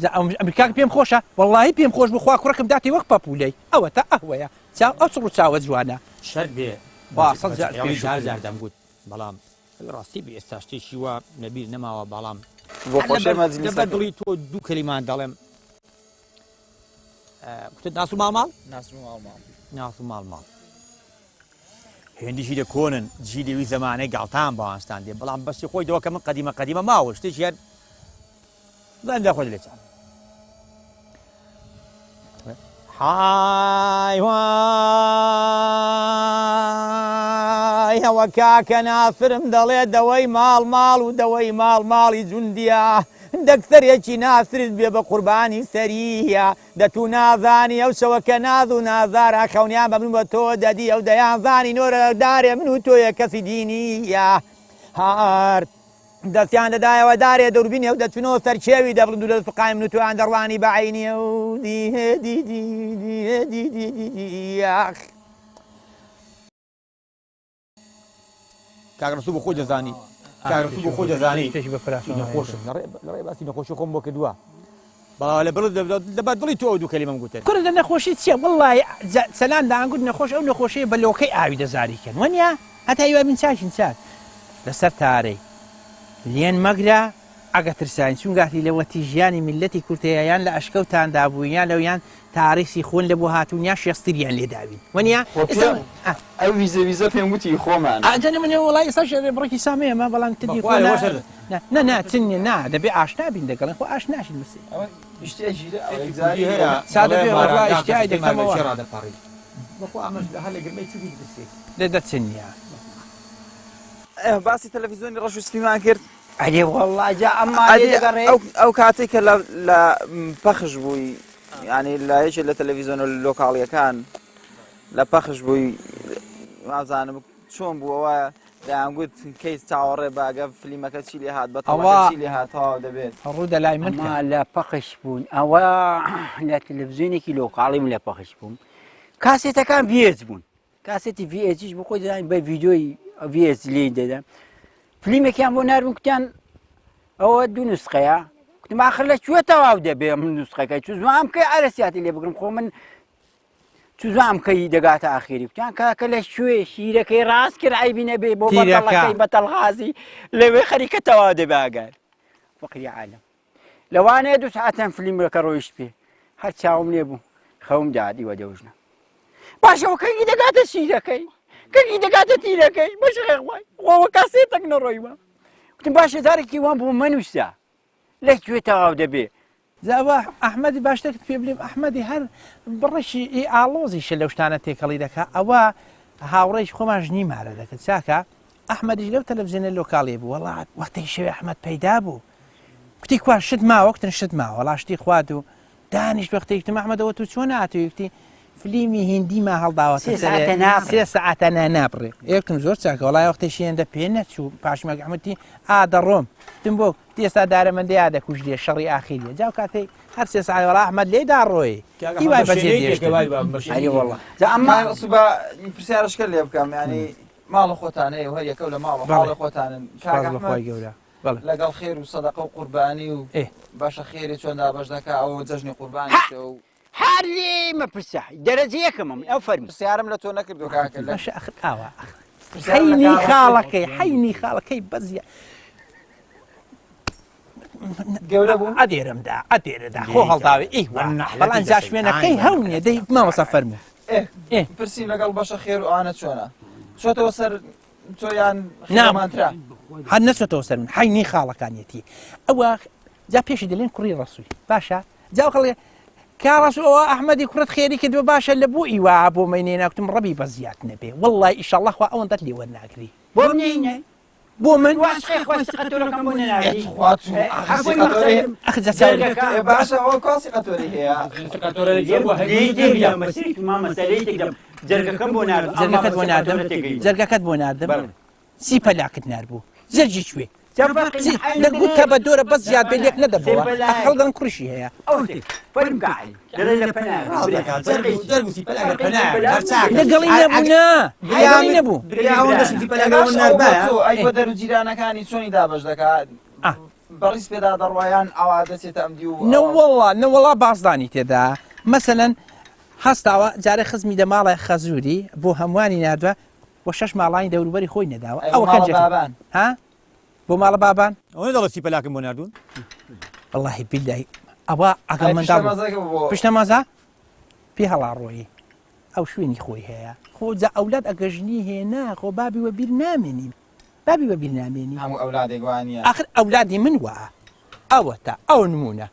جا ئەمریکاک پێم خۆشە وەڵاهی پێم خۆش بوو خوا کوڕەکم داتی وەک پەپوولەی ئەوەتا ئەوەیە چاو ئەو چڕ و چاوە جوانە. شەرت بێ خوا سەد جار بە پێش جار جار دەمگوت بەڵام ئەوی ڕاستی بێ ئێستا شتێکی وا لە بیر نەماوە بەڵام بۆ خۆشێ لەبەر مەجلیسەکە دڵی تۆ دوو کەلیمان دەڵێم کوتت ناس و ماڵ ماڵ ناس و ماڵ ماڵ ناس و ماڵ ماڵ هێندیشی لە کۆنن جیلی وی زەمانەی گاڵتان بەوانستان دێ بەڵام بەسی خۆی دەوە کە من قەدیمە قەدیمە ماوە شتێکی هەر بەندە خۆت لێ چاو های وای ئەوە کاکە ناسرم دەڵێ دەوەی ماڵ ماڵ و دەوەی ماڵ ماڵی جوندیە دەکسەرێکی ناسرت بێ بە قوربانی سەریە دەتوو نازانی ئەو شەوە کە ناز و نازارا خەونیان بە من بە تۆ دەدی ئەو دەیانزانی نۆرە دارێ من و تۆیە کەسی دینیە هەر دەستیان دەدایەوە دارێ دوربینێ و دەچونەوە سەر کێوی دەبڵند و لە دەست و قایم من و تۆیان دەڕوانی بە عەینێ و دی دی دی دی دی دی دی دی یاخ. کاک ڕەسوو بۆ خۆی دەزانی کاک ڕەسوو بۆ خۆی دەزانی شتێکی بە فراسەوە هەیە. نەخۆشم لە ڕێ لە ڕێ باسی نەخۆشی خۆم بۆ کردووە بەڵام لە بڵ لەبەر دڵی تۆ ئەو دوو کەلیمەم گوتن. کورە لە نەخۆشی چیە وەڵای سەلام دەیانگوت نەخۆش ئەو نەخۆشیە بە لۆکەی ئاوی دەزاری کەن وەنیە هەتا هیوا بین چاکین چاک لەسەر تارەی لێن مەگرە ئەگە ترساین چون گاتی لە وەتی ژیانی میللەتی کورد هەیە یان لە ئەشکەوتاندا بووین یان لەو یان تاریسی خۆن لە بۆ هاتوون یان شێستریان لێ داوین وەنیە خۆ ئێستا پێم ئەو ویزە ویزە پێم وتی خۆمانە. ئا جا من وەڵای ئێستاش بڕێکی سام هەیە بەڵام تدی خۆ بەخوا نا ئێوەش هەر نا نا نا چ نیە نا دەبێ ئاشنا بین دەگەڵێن خۆ ئاشناشین بسێ. ئەوە ئیشتیای ژیرە ئەوە شتێکی یەکجاری کوردی هەیە سا دەڵێ دەبێ وەڵا مارانگا ئیشتیای کەسەکەی مار بە دەکەمەوە. کێ ڕادەپەڕی بەخوا ئەمەش هەر لە گرمەی چووکی دەترسێ. دە دە چ نیە. باسی تەلەفیزیۆنی ڕەش و سپیمان کرد. ئەرێ وەڵا جا ئەمما لێ ئەدی دەگەڕێ ئەو ئەو کاتێک کە لە لە پەخش بووی یعنی لە یەکێ لە تەلەڤیزیۆنە لۆکاڵیەکان لە پەخش بووی نازانم چۆن بووەوە دەیانگوت کەیس چاوەڕێ باگە فلیمەکە چی لێ هات بەتەڵەکە ئەوە چی لێ هات تەواو دەبێت ڕوو دەلای من ئەما کە. لە پەخش بوون ئەوە لە تەلەڤزیۆنێکی لۆکاڵیم لە پەخش بووم کاسێتەکان VH بوون کاسێتی VH یش بۆ خۆی دەزانی بە ڤیدیۆی VH لێی دەدا فلیمێکیان بۆ ناردم کوتیان ئەوە دوو نسخەیە کوتم ئاخر لە کوێ تەواو دەبێ من نسخەکەی چوزوام کەی عەرەسیاتی لێ بگرم خۆ من چوزوام کەی دەگاتە ئاخیری کوتیان کاکە لە کوێ شیرەکەی ڕاست کرد عەیبی نەبێ بۆ تیرەکە. بەتەڵەکەی بەتەڵغازی لەوێ خەریکە تەواو دەبێ ئاگار فەقری عالم لەوانەیە دوو سەعاتان فلیمەکە ڕۆیشت پێ هەر چاوم لێ بوو خەوم دادی وە دەوژنە باشەوە کەنگی دەگاتە شیرەکەی کەنگی دەگاتە تیرەکەی بەش خێخوای خۆوە کاسێتەک نەڕۆیوە وتم باشە جارێکی وان بۆ مەنووسە لە کوێ تەواو دەبێ جا ئەوە ئەحمەدی با شتێکت پێ بلێم ئەحمەدی هەر بڕێکی ئی ئاڵۆزیشە لەو شتانە تێکەڵی دەکا ئەوە هاوڕێی خۆمان ژنی مارە دەکرد چاکە ئەحمەدیش لەو تەلەفزیۆنە لۆکاڵیە بوو وەڵا وەختێک شەوێ ئەحمەد پەیدا بوو کوتی کوا شت ماوە کوتن شت ماوە وەڵا شتی خوارد و دانیشت وەختێک کوتم ئەحمەدەوە تو چۆن هاتووی کوتی فلیمی هیندی ما هەڵداوەتە سێ سەرێ سەعاتە نابڕێ. سێ سەعاتە نا نابڕێ ئێ کوتم زۆر چاکە وەڵا وەختێکی هێندە پێ نەچوو پاشمەک ئەحمەد وتی ئا دەڕۆم کوتم بۆ کوتی ئێستا دارەمەندەیا دەکوژرێ شەڕی ئاخیریە جا ئەو کاتەی هەر سێ سەعات وەڵا ئەحمەد لێی داڕۆی کاک هیوای ئەحمەد بە بەجێ شێنەی دێ کە دێشتن وای بە بە شێنەی ئەرێ دێ. وەڵا جا ئەمما کاک ڕەسوو با پرسیارشکە لێ بکەم یعنی. ماڵە خۆتانەیە و هەر یەکەو لە ماڵ و حاڵی خۆتانن کاک ئەحمەد گەورە لەگەڵ خێر و سەدەقە و قوربانی و باشە خێری چۆن دابەش دەکا ئەوە جەژنی قوربانیشە و هەر لێی مەپرسە دەرەجە یەکەمم ئەو فەرموو. پرسیارم لە تۆ نەکردووە کاکە لە. باشە ئەخر ئاوا ئەخر حەینی خاڵەکەی حەینی خاڵەکەی بەزیە گەورە بوو ئەدێرمدا ئەدێرەدا خۆ هەڵداوێ ئی بەڵام جا شوێنەکەی هەو نییە دەی مامۆستا فەرموو پرسیم لەگەڵ بەشە خێر و ئەوانە چۆنە چۆتەوە سەر تۆ یان خێرمانترا هەر نەچۆتەوە سەر من حەینی خاڵەکانیەتی ئەوە جا پێشی دەلێن کوڕی ڕەسووی باشە جا خەڵێ کا ڕەسوو ئەوە ئەحمەدی کوڕت خێری کردووە باشە لە بۆ ئیوا بۆ مەینێ ناکوتم ڕەبی بە زیاد نەبێ وەڵڵای ئیشەڵڵا خوا ئەوەندەت لێ وەرناگری بۆ نینێ بۆ من واش خێر خۆی سقەتۆرەکەم بۆ نەناردی خوا چوو ئەخ ئەخ جا چاو باشە ئەوە کوا سیقەتۆری هەیە جەرگەکەم بۆ ناردم جەرگەکەت بۆ ناردم جەرگەکەت بۆ ناردم چی پەلاکت ناربوو جەرگی کوێ دەگوت کە بە دۆرە بەس زیاد بێ لێک نەدەبەوە ئەخ دەڵێن کوڕیشی هەیە لەگەڵی نەبوو نا لەگەڵی نەبوو ئەی بۆ دەر و جیرانەکانی چۆنی دابەش دەکات بەڕیز پێدا دەڕوایان ئەوا دەچێتە ئەم دیو نەوەڵا نەوەڵا بازدانی تێدا مەسەلەن هەستاوە جارێ خزمی دە ماڵە خەزووری بۆ هەمووانی ناردوە و شەش ماڵانی دەوروبەری خۆی نەداوە ئەوە ماڵە بابان ها بۆ ماڵە بابان ئەوە دەڵێ سیپەلاکم بۆ ناردوون واللهی بیلای ئەوە ئەگەڵ منداڵ پشتە مەزە پێ هەڵا ڕۆیی ئەو شوێنی خۆی هەیە خۆ جا ئەولاد ئەگە ژنی هێنا خۆ بابی وە بیر نامێنی بابی وە بیر نامێنی هەموو ئەولادێک وانە ئاخر ئەولادی من وا ئەوە تا ئەو نمونە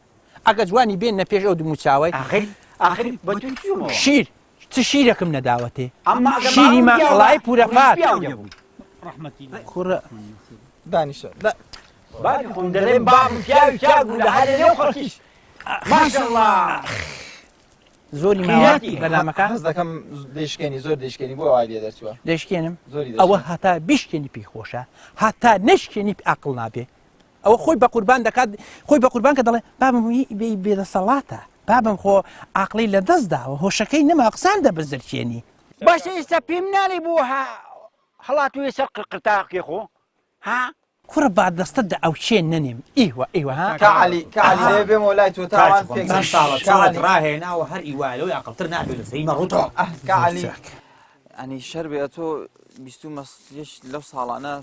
ئەگە جوانی بێن نە پێش ئەو دموچاوەی ئاخر ئاخر بە تو چوومەوە شیر چ شیرێکم نەداوەتێ ئەمما ئەگە شیری ماڵم پیاوە، ماڵای پورەفات ڕیش پیاو دەبوو. کوڕە دانیشە بابی خۆم دەڵێم بابم پیاوی چاک بوو لە هەر لەنێو خەڵکیش ماشەڵڵا زۆری ماوە خیراتی. بەرنامەکە حەز دەکەم دەیشکێنی زۆر دەیشکێنی بۆ ئەوای لێ دەرچووە دەشکێنم زۆری ئەوە دەشکێنی. هەتا بیشکێنی پێی خۆشە هەتا نەشکێنی ئاقڵ نابێ ئەوە خۆی بە قوربان دەکات خۆی بە قوربان کە دەڵێ بابم بێدەسەڵاتە بابم خۆ عقلی لە دەست داوە هۆشەکەی نەما قسان دەبزرکێنی. باشە ئێستا پێم ناڵێ بۆ هەڵاتوویە سەر قرقرتاقێ خۆ ها؟ کوڕە با دەستت دە ئەوچێ نەنێم ئیوە ئیوە ها کا عەلی کا عەلی دەیە بێمەوە لای تۆ تاوان پێک چەند ساڵە چۆنت ڕاهێناوە هەر ئیوایە لەوەی ئاقڵتر نابێ لە سەری مەڕوتەوە. کا عەلی ئەنی شەر بێ ئەتۆ بیستومە یەک لەو ساڵانە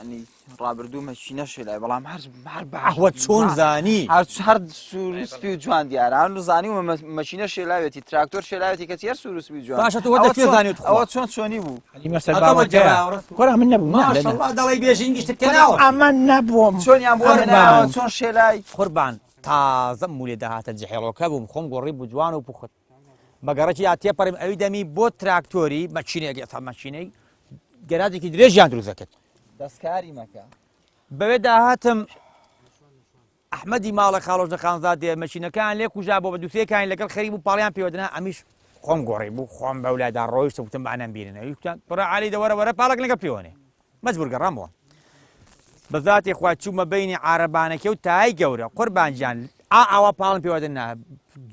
ینی ڕابردوو مەچینە شێلای بەڵام هەر هەر باش ئەوە چۆن زانی هەر هەر سوور و سپی و جوان دیارە ئەم زانی و مەچینە شێلاوێتی تراکتۆر شێلاوێتی کەچی هەر سوور و سپی و جوان باشە تۆ وەدە کوێ زانی تخوا ئەوە چۆن چۆنی بوو حەلیمە سەرباوەکەیە کوڕە من نەبووم نا لە ماشەڵڵا دەڵێی بێژینگیشت تێناوە ئەمە نەبووم چۆنیان بۆ هێناوە چۆن شێلای قوربان تازە مولێ داهاتە جحێڵۆکە بووم خۆم گۆڕی بوو جوان و پوخت بە گەڕەکیدا تێپەڕیم ئەوی دەمی بۆ تراکتۆری مەکینەیەک ئێستا مەکینەی گەراجێکی درێژیان دروست دەکرد دەستکاری مەکە بەوێ داهاتم ئەحمەدی ماڵە خاڵۆژنە خانزادێ مەکینەکان لێ کوژا بۆ بە دووسێکانی لەگەڵ خەریب و پاڵیان پێوەدەنا ئەمیش خۆم گۆڕی بوو خۆم بەولادا ڕۆیشتم وتم با نەمبینن ئەوی کوتان کوڕە عەلی دەوەرە وەرە پاڵک لەگەڵ پێوەنێ مەجبور گەڕامەوە بە زاتی خوا چوومە بەینی عارەبانەکێ و تای گەورە قوربان گیان ئا ئاوا پاڵم پێوە دەنا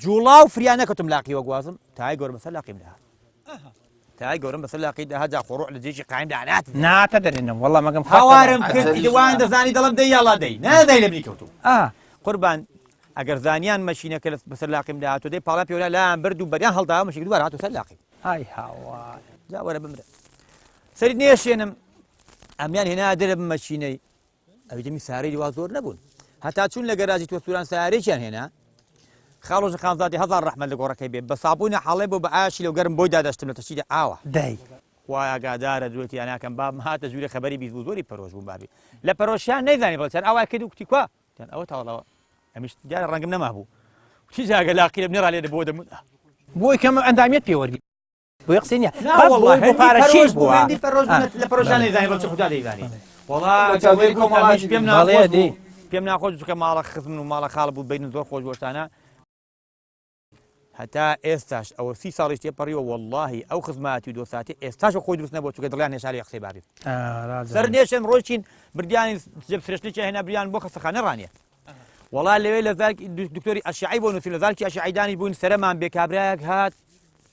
جوڵا و فریا نەکەوتم لاقی وەگوازم تای گەورە بەسەر لاقیم دەهات تای گەورم بەسەر لاقی دەهات جا خۆ ڕۆح لە جێکی قایم دانات ناتە دەرێنم وەڵا مەگەم هاوارم کرد ئیدوان دەزانی دەڵم دەی یاڵا دەی نازای لە منی کەوتوو ئا قوربان ئەگەر زانیان مەشینەکە بەسەر لاقیم داهاتوو دەی پاڵیان پێوەنا لایان برد و بەریان هەڵدا مەشینەکە دووبارە هاتوو سەر لاقیم ئای هاوار جا وەرە بمرە سەریت نێشێنم ئەمیان هێنا دەرە مەچینەی ئەوی دەمی سارەی وا زۆر نەبوون هەتا چوون لە گەراجی تۆ سووران سارێکیان هێنا خاڵۆژە خانزادی هەزار ڕەحمەت لە گۆڕەکەی بێ بە سابوونە حاڵێ بۆ بە ئاشی لەو گەرم بۆی دادەشتم لە تەشیدە ئاوە دای خوای ئاگادارە دوێتی ئەناکەم بابم هاتە ژوورێ خەبەری 20 بوو زۆری پەرۆش بووم بابی لە پەرۆشیان نەیزانی بڵێ چەند ئاوای کرد و کوتی کوا تیان ئەوە تاڵەوە ئەمیش دیارە ڕەنگم نەمابوو کوتی جاگە لاقی لە بنێ لێ بۆ دەمون بۆی کەم ئەندامیت پێوەرگی بۆیە قسەی نییە نا بەس واللە بۆی بۆ هەندی پارە پەرۆش شیر بوو بووە هەندی پەرۆش آه. بوو لە پەرۆشان نەیزانی بەڵێ خودا دەیزانی وەڵا بە چاودێری گەورەی کۆمەڵایەتی پێم بی. بەڵێ ناخۆش دی. بوو پێم ناخۆش بوو چونکە ماڵە خزمن و ماڵە خاڵ بوو بینن زۆر خۆش بۆشتانە هەتا ئێستاش ئەوە سی ساڵیش تێپەڕیوە وەڵڵاهی ئەو خزماتی و دۆستاتی ئێستاش خۆی دروست نەبووە چونکە دڵیان هێشتا لێ قسەی بابی آه، سەر نێشێن ڕۆیشتین بردیانی جێب فرێشتێکی هێنا بریان بۆ خەستەخانە ڕانیە وەڵا لەوێ لە زارکی دکتۆری ئەشعی بۆ نووسین لە زارکی ئەشعی دانی بووین سەرەمان بێ کابرایەک هات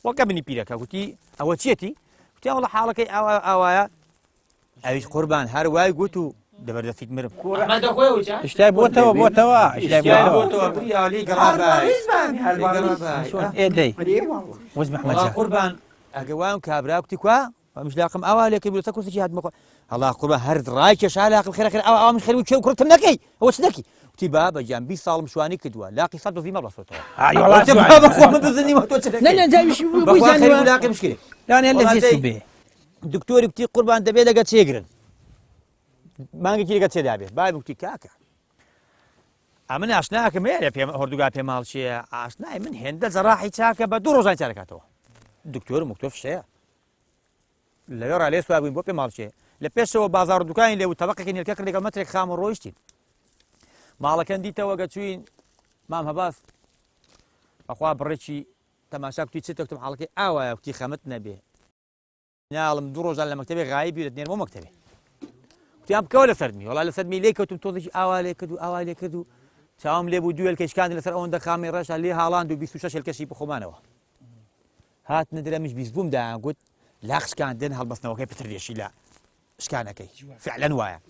وەکە منی پیرەکە گوتی ئەوە چیەتی گوتیان وەڵا حاڵەکەی ئاوا ئاوایە. ئەویش قوربان هەر وای گوت و دەبەر دەستیت مرم. ئیشتای بۆتەوە بۆتەوە ئیشتای بۆتەوە. ئێ دەی وەز محمد جان. قوربان ئەگە وام کابرا کوتی کوا ئەمیش لاقم ئاوا لێ کرد لەسەر کورسێکی هاتمە خۆ هەڵا قوربان هەر ڕای کێشا لاقم خێرە خێرە ئاوا ئاوا من خێر و کێو کوڕتم نەکەی ئەوە چ دەکەی وتی بابە گیان 20 ساڵم شوانی کردووە لاقی سەد بزی مەبەستۆتەوە ئای وەڵا وتم بابە خۆ من بزن نیمە تۆ چ دەکەی نە نە جاویش بەخوا بووی خەریک زانیوە بوو لاقی بشکێ لەوانەیە لە وەڵا جێ دەی بێ دکتۆری کوتی قوربان دەبێ لەگە چێگرن مانگێکی لەگە چێدا بێ بای بکتی کاکە ئەمن ئاشناکەم هەیە لە پێم هۆردوگا پێ ماڵچیە ئاشنای من هێندە جەراحی چاکە بە دوو ڕۆژان چارەکاتەوە دکتۆر مکتۆر فشەیە لەوێ ڕا لێ سوار بووین بۆ پێ ماڵچێ لە پێشەوە بازاڕ و دوکانی لێ و تەبقێکی نێلکە کرد لەگەڵ مەترێک خام و ڕۆیشتین ماڵەکەن دیتەوە گە چوین مام هەباس بەخوا بڕێکی تەماشا کوتی چ تەکتم حاڵەکەی ئاوایە کوتی خەمت نەبێ مناڵم دوو ڕۆژان لە مەکتەبێ غایب بی دەتنێرمەوە مەکتەبێ کوتیان بکەوە لە سەرمی وەڵا لە سەرمی لێ کەوتم تۆزێکی ئاوا لێ کرد و ئاوا لێ کرد و چاوم لێ بوو دوێلکەی شکاند لەسەر ئەوەندە خامی ڕەشە لێ هاڵاند و 26 هێلکەشی بخۆمانەوە هاتنە درەمیش بیست بووم دایان گوت لاق شکاندن هەڵبەستنەوەکەی پتر دێشی لە شکانەکەی فعلەن وایە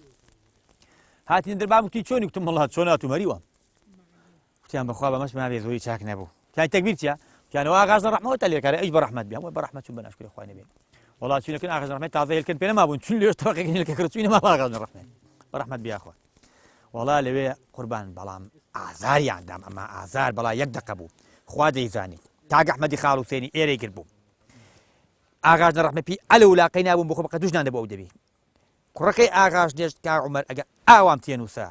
هاتین دربام وتی چۆنی گوتم وڵات چۆن هاتوو مەریوە وتیان بەخوا بەمەش مابێ زۆری چاک نەبوو تای تەکبیر چیە وتیان ئاغاز لە ڕەحمەوە تا لێکارە ئەیش بە ڕەحمەت بێ هەموو بە ڕەحمەت چوون بە ناشکری خوای نەبێ وەڵا چوونەکەن ئاغاز لە ڕەحمەت تازە هێلکەن پێ نەمابوون چون لێش تەبقێک هێلکە کرد چووینە ماڵ ئاغاز لە ڕەحمەت بە ڕەحمەت بیاخوا وەڵا لەوێ قوربان بەڵام ئازاریان دام ئەما ئازار بەڵا یەک دەقە بوو خوا دەیزانیت کاک ئەحمەدی خاڵ حوسێنی ئێرەی کرد بوو ئاغاز لە ڕەحمە پی ئەلە ولاقەی نابووم بخۆ بەقە دوژنان دەبوو ئەو دەبی کوڕەکەی ئاغاش نێشت کاک عومەر ئەگە ئاوام تێنووسا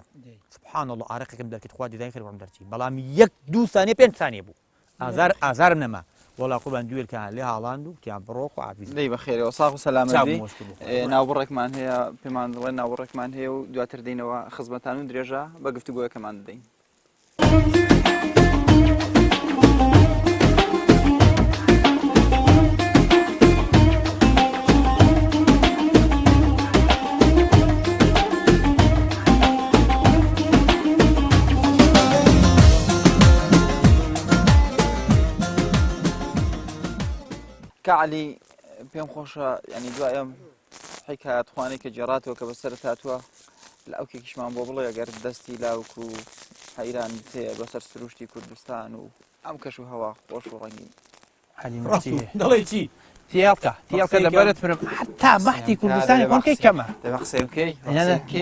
سبحان الله ئارەقێکم دەرکرد خوا دیدای خێر بۆم دەرچی بەڵام یەک دوو سانیە پێنج سانیە بوو ئازار ئازارم نەما وەڵا قوربان دوێلکان لێ هاڵاند و تیان بڕۆ خوا حافیز دەی بەخێرەوە ساغ و سەلامەت چاو بی مۆش کرد بۆ ئێ، ناوبڕێکمان هەیە پێمان دەڵێن ناوبڕێکمان هەیە و دواتر دێینەوە خزمەتان و درێژە بە گفتوگۆیەکەمان دەدەین. کاعلی پێم خۆشە ینی دوای ئەم حیکایەت خوانەی کە گێڕاتەوە کە بەسەرت هاتووە لە ئەو کێکیشمان بۆ بڵێ گەر دەستی لاوک و حەیران تێ بەسەر سروشتی کوردستان و ئەم کەش و هەوا خۆش و ڕەنگین. دەڵێی چی؟ تێڵکە تێڵکە لەبەرت مرم حتا بەحتی کوردستانی خۆکەی کەمە دەبە قسەی بکەی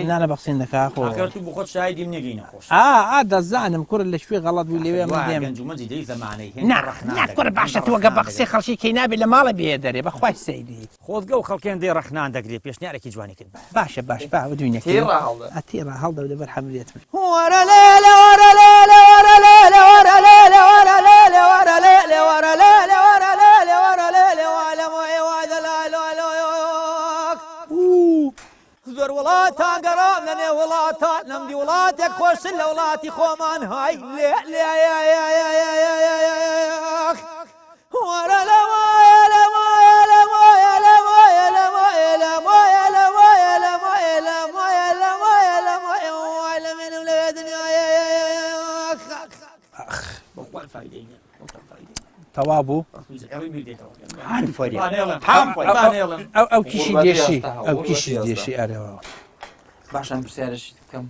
نانە بەقسین دەکا خۆ ئاخر تو بخۆت شاهیدیم نیە نەخۆش ئا ئا دەزانم کوڕ لە کوێ غەڵەت بووی لەوێ من دێم گەنج و مەنجی دەی زەمانەی نا نا کوڕ باشە تۆ گە بە قسەی خەڵکی کەی نابێ لە ماڵە بێ دەرێ بەخوای سەیری خۆزگە و خەڵکێن دەی ڕەخنان دەگرێ پێشنیارێکی جوانی کرد بە. باشە باش با بدوینە تێ ڕا هەڵدە. ئە تێ ڕا هەڵدە لەبەر حەمرێت من. وەرە لێلێ وەرە لێلێ وەرە لێلێ وەرە لێلێ وەرە لێلێ وەرە لێلێ وەرە لێلێ وەرە لێلێ وەرە لێلێ وا لە مۆی وا دەلالۆلۆک. ئوو. زۆر وڵاتان گەڕام لە نێو وڵاتان نەمدی وڵاتێک خۆشتر لە وڵاتی خۆمان های لێ لێ وەرە لە وایە لە وایە لە وایە لە وایە لە وایە لە وایە لە وایە لە وایە لە وایە لە وایە لە وایە وای لە منم لەوێ دنیایە بەخوا فایدەی نییە تەوا بوو ئەو کیشی دێشی ئەو کیشی دێشی ئەرەوە باشان پرسیارشی بکەم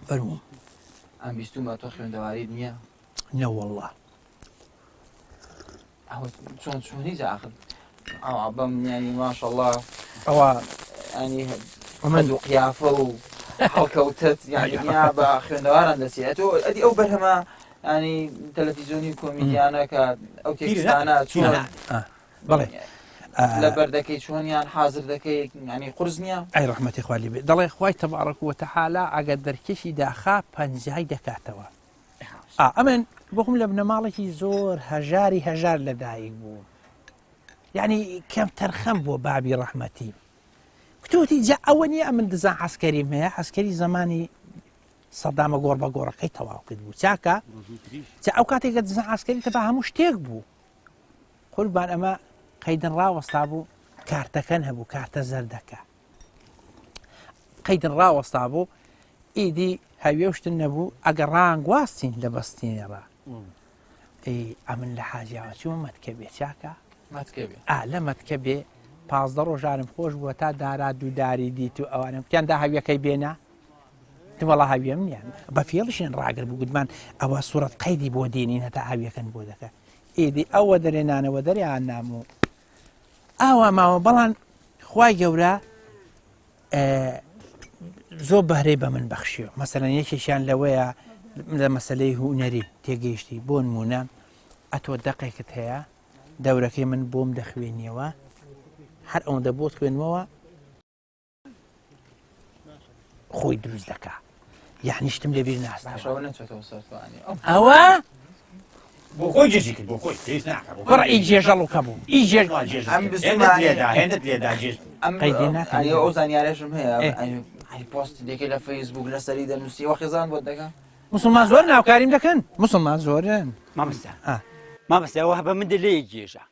فەرموو ئەم بیستومە تۆ خوێندەواریت نییە نەوەڵڵا چۆن چۆنی ئاخر ئەوە بەم ینی ماشەڵڵا ئەوە ینی من و قیافە و هەڵکەوتت یعنی بە خوێندەواران دەچێت تۆ ئەدی ئەو بەرهەمە ینی تەلەفیزیۆنی کۆمیدیانە کە ئەو تێکستانە چۆن بەڵێ لە بەردەکەی چۆنیان حاضر دەکەی ینی قرس نییە ئەی ڕەحمەتی خوا لێ بێ دەڵێ خوای تەبارەک وتەعالا ئەگەر دەرکێشی داخا پەنجای دەکاتەوە ئا ئەمن بۆخم لە بنەماڵێکی زۆر هەژاری هەژار لەدایک بووم یعنی کەم تەرخەم بووە بابی ڕەحمەتی کتوتی جا ئەوە نییە ئەمن دزان عسکەریم هەیە عسکەری زمانی سەدامە گۆڕ بە گۆڕەکەی تەواو کرد بوو چاکە جا ئەو کاتێک کە دزان عسکەری تەبا هەموو شتێک بوو قوربان ئەمە قەیدن ڕاوەستا بوو کارتەکەن هەبوو کارتە زەردەکە قەیدن ڕاوەستا بوو ئیدی هەوێشتن نەبوو ئەگە ڕانگواستین لە بەستینێڕا ئەی ئەمن لە حاجیاوە چوومە مەتکە بێ چاکە مەتکە بێ ئا لە مەتکە بێ. 15 ڕۆژانم خۆش بووە تا دارا دوو داری دیت و ئەوانم کوتیان دا هەویەکەی بێنە وەڵا هەویەم نییە بە فێڵشیان ڕاگر بوو گوتمان ئەوە سوورەت قەیدی بۆ دێنین هەتا هەویەکەن بۆ دەکە ئیدی ئەوە دەرێنانەوە دەریان نام و ئاوا ماوە بەڵام خوای گەورە زۆر بەهرەی بە من بەخشیوە مەسەلەن یەکێکیان لەوەیە لە مەسلەی هوەری تێگەیشتی بۆ نمونە ئەتۆ دەقێکت هەیە دەورەکەی من بۆم دەخوێنیەوە هەر ئەوەندە بۆت خوێنمەوە خۆی دروست دەکا یعنی شتم لەبیر ناستەوە ئەوە بۆ خۆی جێژی کرد بۆ خۆی پێویست ناکا بۆ کوڕ ئی جێژەڵوکە بوو ئی جێژ وا جێژ ئەم کرد. هێندت لێدا هێندت لێدا جێژ ئەم قەیدێ ناکەم. ئەی ئەو زانیارەشم هەیە ئێ. ئەی ئەی پۆستی دەکەی لە فەیسبوک لەسەری دەنووسی وە خێزان بۆت دەکا مسلمان زۆر ناوکاریم دەکەن مسلمان زۆرن مامۆستا ئا. مامۆستا وە بە من دلێ جێژە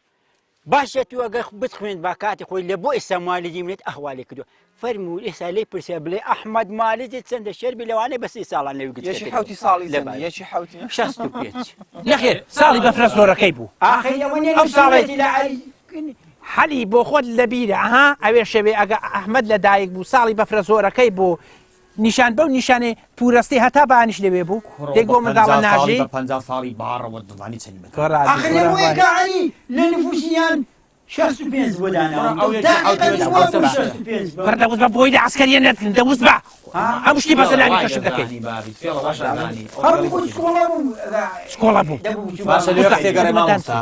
باشە تو ئەگەر بتخوێند با کاتی خۆی لە بۆ ئێستا مالجی منێت ئەهوالێ کردووە فەرموو ئێستا لێی پرسیار بڵێ ئەحمەد مالجی چەندە شەربی لەوانەیە بە سێ ساڵان لەوی گوت یەکی حەوتی ساڵی چەندی یەکی حەوتی 65 نەخێر ساڵی بەفرە زۆرەکەی بوو ئاخر ئەوە نیە ئەو ساڵەی لە عەلی حەلی بۆ خۆت لەبیرە ئەها ئەوێ شەوێ ئەگە ئەحمەد لە دایک بوو ساڵی بەفرە زۆرەکەی بوو نیشان بەو نیشانەی پورەستی هەتا بانیش لەوێ بوو کوڕۆ دەی بە بۆ منداڵە 50 ساڵی ناژی بە 50 ساڵی باڕەوە دەزانی چەنی مەتر کۆڕا ئاخر لە بۆ یەکە عەلی لە نفوسیان 65 بۆ داناوم ئەو یەکی دقیقا حەوتی وا بوو حەوتە. 65 بە کوڕ دەوز بە بۆی لە عەسکەریە نەتن دەوز بە ئەم شتی بەسە لاوی کەشف دەکەی هەر بوو سکۆڵە بوو سکۆڵە بوو دەبوو بچوو باشە لێ ئوستا، قسەی گەڕێ مامۆستا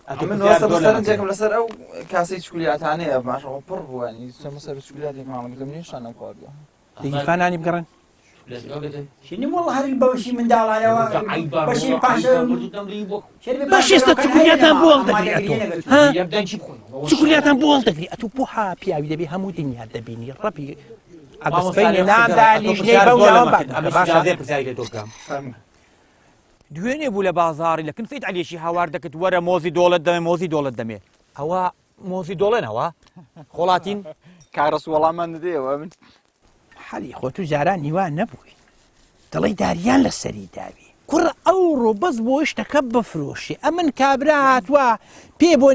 ئەتۆ من پرسیار وەسە زۆر لە سەرنجێکم لەسەر ئەو کاسەی چکولیاتانەیە باشە خۆ پڕ بووە یعنی چەمە سەر چکولیاتێک ماڵەکەم نیشان نەخواردووە دەگیرفانانی بگەڕێن شنی والله هەر بەوشی منداڵانەوە بەشی پاشە باش ئێستا چکولیاتان بۆ هەڵدەگری ئەتۆ ها چکولیاتان بۆ هەڵدەگری ئەتۆ بۆ ها پیاوی دەبی هەموو دنیا دەبینی ڕەبی ئەگە سبەینێ ناندا لیژنەی بەو ناوە بانگ بکە باشە پرسیاری لە تۆ بکەم دوێنێ بوو لە بازاڕی لە کن سید عەلیەکی هاوار دەکرد وەرە مۆزی دۆڵت دەمێ مۆزی دۆڵت دەمێ ئەوە مۆزی دۆڵێنەوە خۆڵاتین کاک ڕەسوڵ وەڵامان دەدەیەوە من حەلی خۆ تو جاران هیوا نەبووی دەڵێی داریان لە سەری داوی کوڕە ئەوڕۆ بەس بۆ شتەکە بفرۆشی ئەمن کابرا هاتووە پێ بۆ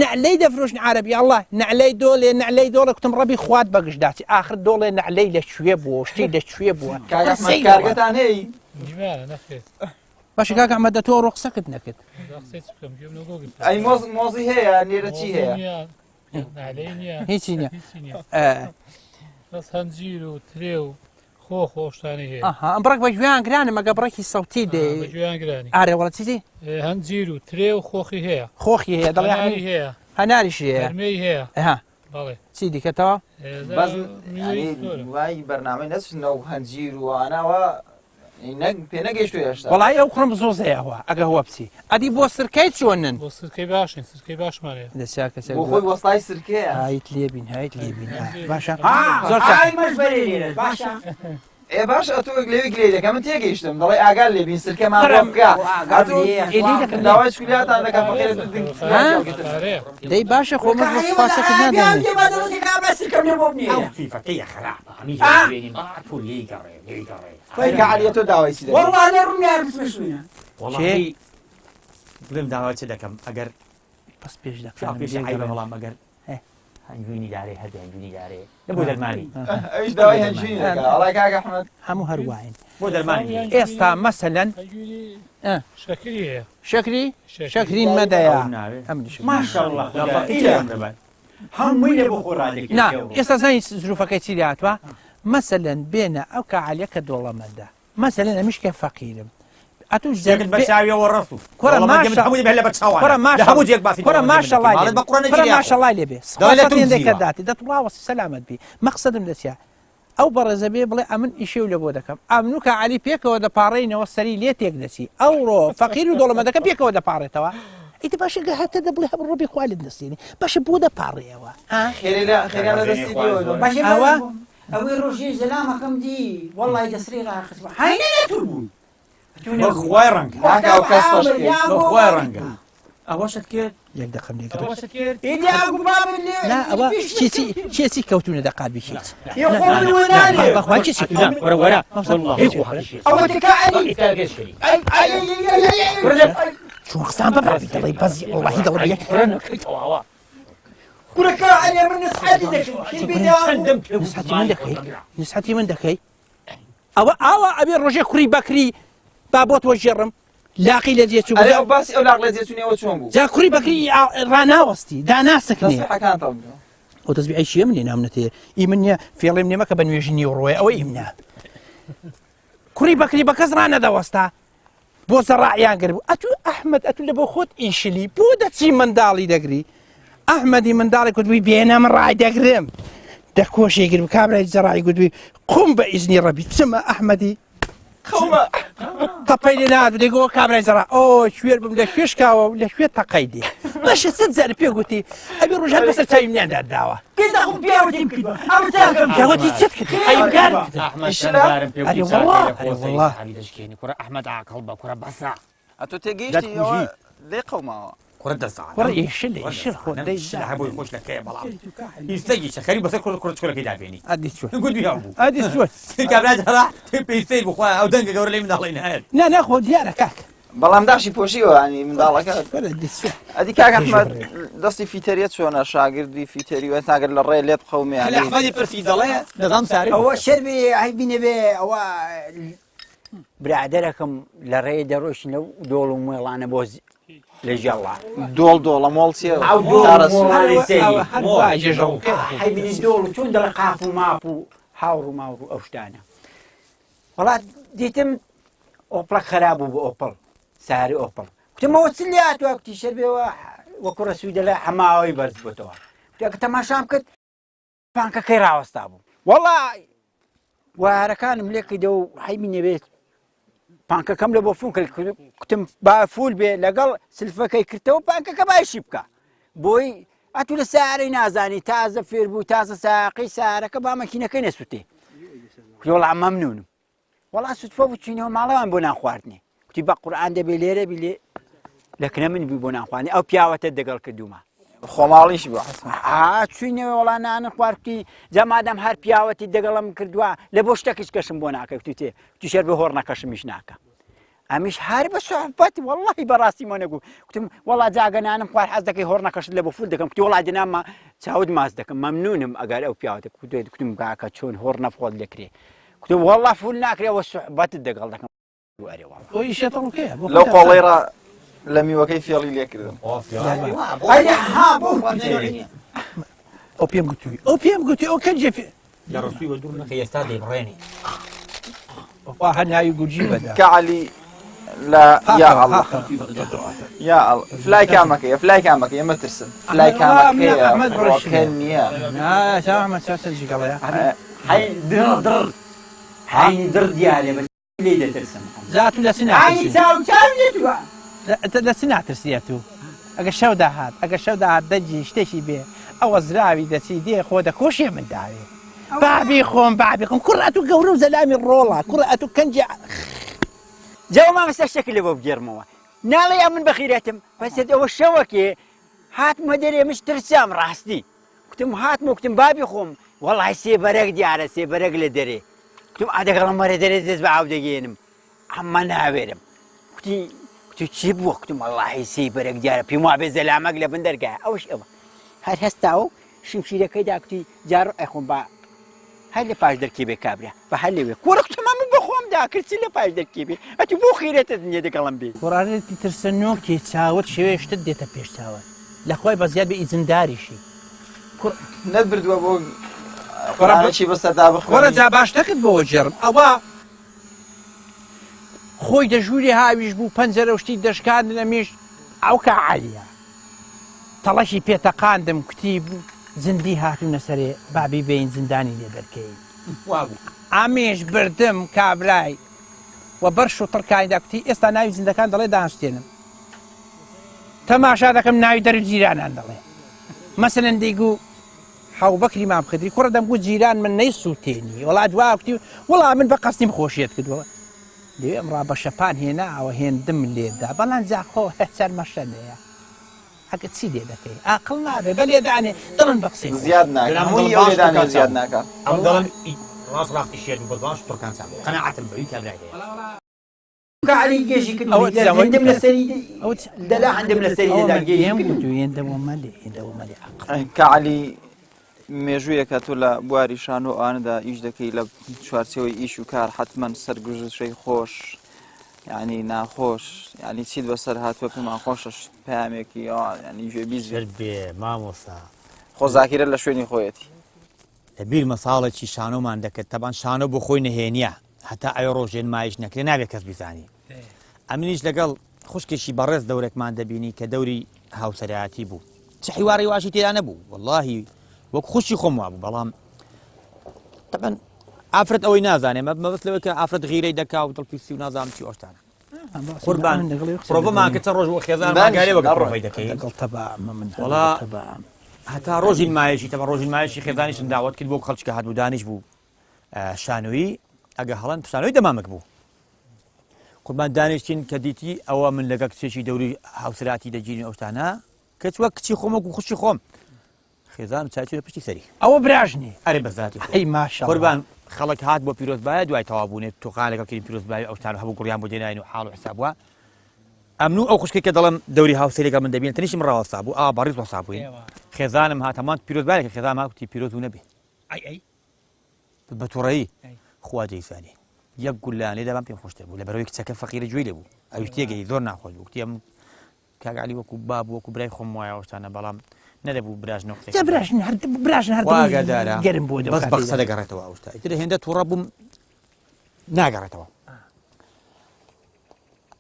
نەعلەی دەفرۆشن عربی الله نەعلەی دۆڵێ نەعلەی دۆڵێ کوتم ڕەبی خوات بەگشداچی ئاخر دۆڵێ نەعلەی لە کوێ بووە شتی لە کوێ بووە کاک ئەحمەد کارگەتان هەیە نەخێر باشە کاک ئەحمەد دە تۆ ئەوڕۆ قسەکت نەکرد ئەی مۆز مۆزی هەیە لێرە چی هەیە هیچی نییە بەس هەنجیر و ترێ و خۆ خۆشتانی هەیە ئەم بڕێک بە گوێیان گرانم ئەگە بڕێکی سەوتی دێ گوێیان گرانی ئارێ وەڵا چی هەنجیر و ترێ و خۆخی هەیە خۆخی هەیە دەڵێ هەناری هەیە هەناریش هەیە هەرمێی هەیە ها بەڵێ چی دیکەتەوە بەس وای بەرنامەی نەچنەوە هەنجیر و ئاناوە نەک پێ نەگەیشتووە هێشتا. وەڵایی ئەو کوڕم زۆزەیە هوە ئەگە هوە بچی ئەدی بۆ سرکەی چۆنن؟ بۆ سرکەی باشین سرکەی باشمان هەیە. دە چاکە چاک بۆ خۆی وەستای سرکەیە. هایت لێبین هایت لێبین باشە زۆر چاک. ئای مەشبەرێ لێرە باشە. ئێ باشە ئەتۆ لەوێ گلەی دەکەم من تێگەیشتم دەڵێ ئاگات لێبین سرکەمان بۆ بکە ئەتۆ داوای چکولیاتان دەکەم فەقیرە دەی باشە خۆ من سوپاسەکە نادەم. سیفەکەی خراپە هەمیشە تۆ لێی گەڕێ لێی گەڕێ کە عەلیە تۆ داوای چی دەکەی؟ وەڵڵا لێ ڕووم یار بچمە شوێنە. وەڵاهی بڵێم داوای چ دەکەم ئەگەر بەس پێش دەکەم پیاو پێش عەیبە بەڵام ئەگەر هەنجوینی دارێ هەردە هەنجوینی دارێ لە بۆ دەرمانی ئەویش داوای هەنجوینی دەکا ئەڵا کاک ئەحمەد هەموو هەر واین بۆ دەرمانی ئێستا مەسەلەن شەکری هەیە شەکری شەکری مەدەیە ماشاءاللە هەمووی لە بۆ خۆ ڕادەکێشێ نا ئێستا زانی زروفەکەی چی لێهاتوە مەسەلەن بێنە ئەو کا عەلیە کە دۆڵەمەندە مەسەلەن ئەمیش کە فەقیرم ئەتوو شتێکت بە چاویەوە ڕەسوو کوڕە دەوڵەمەندی من ماشا هەمووی بە لە بە چاوانە کوڕە لە ماشا هەموو جێک باسی کوڕە دەوڵەمەندی من ماشەڵای دەکەی لێ ماڵت بە قوڕە کوڕە نەگیرێ یاخۆ ماشەڵای لێ بێ دەڵێ لە سپاسەت تۆم هێندەی کە زیوە داتی دەتوڕاوەستی سەلامەت بی مەقسەدم لە چیە ئەو بەڕێزە بێ بڵێ ئەمن ئیشێ و لە بۆ دەکەم ئەمن و کا عەلی پێکەوە دەپاڕێینەوە سەری لێ تێک دەچی ئەوڕۆ فەقیر و دەوڵەمەندەکە پێکەوە دەپاڕێتەوە ئیتر باشە گە هەتە دەبڵێ هەم ڕۆبی خوا لێت نەسێنی باشە بۆ دەپاڕێیەوە ها خێرێ لە خێریان لە دەستی دیوە دۆن. باشە ئەوە ئەوەی ڕۆژێ زەلامەکەم دی وەڵی دەسری ڕاخست هاینە لە تور بوون بە خوای ڕەنگە ناکا ئەو کەس خۆش بکەی. بە خوای ڕەنگە ئەوەشت کرد یەک دەقەم لێ گڕێ. ئەوەشت کرد ئیدی ئاگو بابت لێ نا ئەوە چی چی چی چی کەوتونە دە قالبی چی یە خۆ من وەنانێ بەخوا چی چی نا وەرە وەرە واللهی خۆ حەقیشی ئەوە تکا عەلی ئێستا گەشتری ئەی ئەی ئەی ئەی ئەی چۆن قسان بە بابی دەڵێ بەزی وەڵڵاهی دەڵێ یەک وەرە نەکەیتەوە ئەوە. کورەکە ئەرێ من نسحەتی دەکەم نسحەتی من دەکەی نسحەتی من دەکەی ئەوە ئاوا ئەبێ ڕۆژێ کوڕی بەکری با بۆت وەژێڕم لاقی لە جێ چوو ئەرێ ئەو باسی ئەو لاق لە جێچوونیەوە چۆن بوو جا کوڕی بەکری ڕاناوەستی داناسەکنێ تەسبیحەکان تەڵ ئەو تەسبیحی چیە من لێ نامنەتێ ئی من نییە فێڵێم نێمە کە بە نوێژی نیوەڕۆیە ئەوە ئیمنا کوڕی بەکری بە کەس ڕانەدەوەستا بۆ زەڕاعیان گربوو ئەتو ئەحمد ئەتو لە بۆ خۆت ئیشلی بۆ دەچی منداڵی دەگری ئەحمەدی منداڵی گوتبووی بێنە من ڕای دەگرم دەکۆشی گر کابرای جەڕای گوتبووی قوم بە ئیزنی ڕەبی چمە ئەحمەدی خەومە تەپەی لێ نات بدەی گۆ کابرای زەڕا ئۆ کوێر بم لە کوێ شکاوە و لە کوێ تەقەی دێ باشە چەند جار پێ گوتی ئەبێ ڕۆژ هەر بەسەر چاوی منیاندا داوە پیاوەتیم کردوە ئەم چاکەم پیاوەتی چت کرد ئەیبکار ئەحمەد ئیشلا؟ چەند جارم پێ ئەرێ گوتی وەڵا، چاکەی لە ئەرێ خۆ وەڵا. سەری دەشکێنی کوڕە ئەحمەد عاقڵ بە کوڕە بەسە ئەتۆ تێگەیشتی ئەوە لێ قەوماوە کوڕە دەزانم کوڕە ئیشل ئیشل خۆ دەی هەبووی خۆش لەکەیە بەڵام ئیستەگیشە خەری بەسەر کوڕە کوڕە چکۆلەکەی دابێنی ئەدی چۆن گوتی هەبوو ئەدی چۆن کابرا جارا پێی سەیر بوو خوایە ئەو دەنگە گەورە لەی منداڵەی نایەت نا نا خۆ دیارە کاک بەڵام داشی پۆشیوە ینی منداڵەکە کوڕە دی چۆن ئەدی کاک ئەحمەد دەستی فیتەریە چۆنە شاگردی فیتەری وە تاگەر لە ڕێ لێت قەومێ هەل ئەحمەدی پرسی دەڵێ دەزام سارێ ئەوە شەربێ عەیبی نەبێ ئەوە برادەرەکەم لە ڕێ دەڕۆشتین لەو دۆڵ و مێڵانە بۆ لە ژێڵا دۆڵ دۆڵە مۆڵ چیە ئەو دۆڵ تارە و مۆڵانەی سەیری. هەر وای ژێژەڵکە حەیبینی دۆڵ و چۆن دەڵێ قاف و ماف و هاوڕ و ماوڕ و ئەو شتانە وەڵا دیتم ئۆپڵە خراپ بوو بۆ ئۆپڵ ساری ئۆپڵ کوتم ئەوە چ لێ هاتووە کوتی شەربێەوە وەکو ڕەسووی دەڵێ حەماوەی بەرز بۆتەوە کوتی تەماشام کرد پانکەکەی ڕاوەستا بوو وەڵا وارەکانم لێ کردە و حەیبی نەبێت پانکەکەم لە بۆ فون کرد کوتم با فول بێ لەگەڵ سلفەکەی کردەوە پانکەکە باشی بکە بۆی ئەتو لە سارەی نازانی تازە فێر بوو تازە ساقی سارەکە با مەکینەکەی نەسووتێ وڵا مەمنونم وەڵا سوتفە بوو چوینەوە ماڵەوان بۆ نان خواردنێ کوتی بە قورئان دەبێ لێرە بی لێ لە کنە من بی بۆ نان خواردنی ئەو پیاوەتە دەگەڵ کردومە خۆماڵیش بوو حەسەن ئا چوینەوە وەڵا نانە خوارد کوتی جا مادام هەر پیاوەتی دەگەڵم کردووە لە بۆ شتەکیش کەشم بۆ ناکە کوتی تێ کوتی شەر بە هۆڕنەکەشمیش ناکە ئەمیش هەر بە سوحبەت وەڵڵاهی بەڕاستی مە نەگوو کوتم وەڵا جاگە نانم خوارد حەز دەکەی هۆڕنەکەشت لە بۆ فول دەکەم کوتی وەڵا دەنام چاوت ماچ دەکەم مەمنونم ئەگەر ئەو پیاوەتە کوتم کاکە چۆن هۆڕنە خۆت لێکرێ کوتم وەڵا فول ناکرێ ئەوە سوحبەتت دەگەڵ دەکەم ئەرێ وەڵا ئەو ئیشە تەڵکەیە بۆ لەو قۆڵەی ڕا لە میوەکەی فێڵی لێ کردم ئەرێ ها بۆ ئەو پێم گوتوی ئەو پێم گوتی ئەو کەنجێ فێ لە ڕسوی وە دوور نەکە ئێستا دەیبڕێنی وا هەر ناوی گورجی بەدا کە عەلی لە یا ئەڵڵا یا ئەڵ فلای کامەکەیە فلای کامەکەیە مەترسن فلای کامەکەیە ئەحمەد فڕۆکە نییە نا تا ئەحمەد چا چەند جیگەڵەیە حەی دڕ دڕ حەی دڕ دیارێ بەس لێی دەترسم جا تو لە چ حەی ناترسی چاو چاو لێتوە لە چ ناترسی ئەتوو ئەگە شەو داهات ئەگە شەو داهات دەنگی شتێکی بێ ئەوە زراوی دەچی دێ خۆ دەکۆشێ من داوێ بابی خۆم بابی خۆم کوڕ ئەتوو گەورە و زەلامی ڕۆڵە کوڕ ئەتوو کەنجی جا مامۆستا شتێک لێ بۆ بگێڕمەوە ناڵێ ئەمن بەخیرەتم بەس ئەوە شەوەکێ هاتمە دەرێ مش ترسام ڕاستی کوتم هاتم و کوتم بابی خۆم وەڵای سێبەرەک دیارە سێبەرەک لە دەرێ کوتم ئادەگەڵم وەرە دەرێ دەست بە ئاو دەگەێنم ئەمە ناوێرم کوتی کوتی چی بووە کوتم وەڵاهی سێبەرەک دیارە پێم وابێ زەلامەک لە بن دەرگایە ئەوش ئەوە هەر هەستاوە و شمشیرەکەی دا کوتی جا ڕۆ ئەیخۆم با هەر لە پاش دەرکی بێ کابرا بە هەر لەوێ کوڕە کوتم ئەمە بە خۆم داکرد چی لە پاش دەرکی بێ ئەتوو بۆ خیرەتت نییە دەگەڵم بێ کوڕانێتی ترسەنۆکی چاوت شێوێ شتت دێتە پێش چاوت لەخوای بەزیاد بێ ئیزنداریشی کوڕ نەت بردووە بۆ قورئانێکی بەسەردا کوڕە بخوێنی جا باش نەکرد بۆ وەگێڕم ئەوە خۆی دە ژووری هاویش بوو پەنجەرە و شتی دەشکاندن ئەمیش ئەو کا عەلیە تەڵەشی پێ تەقاندم کوتی زندی هاتوونە سەرێ با بیبەین زندانی لێ دەرکەین وابوو ئەمیش بردم کابرای و بەر شوتڕکانیدا کوتی ئێستا ناوی زیندەکان دەڵێ دانشتێنم تەماشا دەکەم ناوی دەر و جیرانان دەڵێ مەسەلەن دەیگو حەوبەکری مام خدری کوڕە دەمگو جیران من نەیسووتێنی وەڵا دوا کوتی وەڵا من بە قەستیم خۆشیت کردووە لەوێ ئەمڕا بە شەپان هێناوە هێندم لێدا بەڵام جا خۆ چەرمەشەنەیە ئەگە چی لێ دەکەی ئاقڵ نابێ بە لێدانێ دڵن بە قسەی خۆش. زیاد ناکا هەمووی ئەو لێدانەیە زیاد ناکا. ئەم دەڵێم ڕاست ڕاستی شێت بوو بەس بەڵام شتڕکان چاک بوو قەناعەتم بەوی کابرای هەیە. کاری گێژی کرد ئەوە چ- ئەوە- هەندم لەسەری ئەوە چ- دەلا هەندم لەسەری ئەوە دەدا من گێژی پێم کرد. گوت و هێندەوە مەلێ هێندەوە مەلێ عەقڵ. کە عەلی مێژوویەکە تۆ لە بواری شانۆ ئەوانەدا ئیش دەکەی لە چوارچێوەی ئیش و کار حەتمەن سەرگوزشەی خۆش یعنی ناخۆش یعنی چیت بەسەر هاتووە پێمان خۆشە پەیامێکی ئەوە یعنی گوێبیست سەر بێ مامۆستا خۆ زاکیرە لە شوێنی خۆیەتی. لە بیرمە ساڵێکی شانۆمان دەکرد تەبان شانۆ بۆ خۆی نهێنیە هەتا ئەوێ ڕۆژێ نمایش نەکرێ نابێ کەس بیزانی ئەمنیش لەگەڵ خوشکێکی بەڕێز دەورێکمان دەبینی کە دەوری هاوسەرایەتی بوو چ حیواری واشی تێدا نەبوو واللهی وەک خوشی خۆم وابوو بەڵام تەبەن ئافرەت ئەوەی نازانێ مەبەست لەوەی کە ئافرەت غیرەی دەکا و دڵپیسی و نازانم چی ئەوشتانە قوربان پرۆڤەمان کە چەند ڕۆژ بۆ خێزان ماگارێ وەک پرۆڤەی دەکەین لەگەڵ تەبامە من وەڵا هەتا ڕۆژی نمایشی تەبا ڕۆژی نمایشی خێزانیشم داوەت کرد بۆ خەڵکی کە هاتبوو دانیش بوو شانۆیی ئەگە هەڵەن شانۆی دەمامک بوو قوربان دانیشتین کە دیتی ئەوە من لەگەڵ کچێکی دەوری هاوسراتی دەگیرین ئەوشتانە کەچ وەک کچی خۆم وەکو خوشی خۆم خێزانم چای چوە پشتی سەری. ئەوە براژنی. ئەرێ بە زاتی خۆی. ئەی ماشاءاللە. قوربان خەڵک هات بۆ پیرۆزبایە دوای تەواو بوونێ توقان لەگەڵ کردین پیرۆزبایی ئەو شتانە هەبوو گوڵیان بۆ دێناین و حاڵ و حساب وا ئەمن و ئەو خوشکەی کە دەڵێم دەوری هاوسەری لەگەڵ من دەبین تەنیشتم ڕاوەستا بوو ئا بەڕیز وەستا بووین خێزانم هات هەمان پیرۆزبایە کە خێزانم هات وتی پیرۆز و نەبێ ئەی ئەی بە توڕەیی خوا دەیزانی یەک گوللەیان لێدابام پێم خۆشتر بوو لەبەرەوەی کچەکە فەقیرە گوێی لێ بوو ئەویش تێگەی زۆر ناخۆش بوو کوتی ئەم کاک عەلی وەکو باب وەکو برای خۆم وایە ئەو شتانە بەڵام نەدەبوو براژنە قسەی جا براژن هەر براژن هەر خوا ئاگادارە گەرم بۆ بەس بە قسە دەگەڕێتەوە ئەو شتە ئیتر هێندە تووڕە بووم ناگەڕێتەوە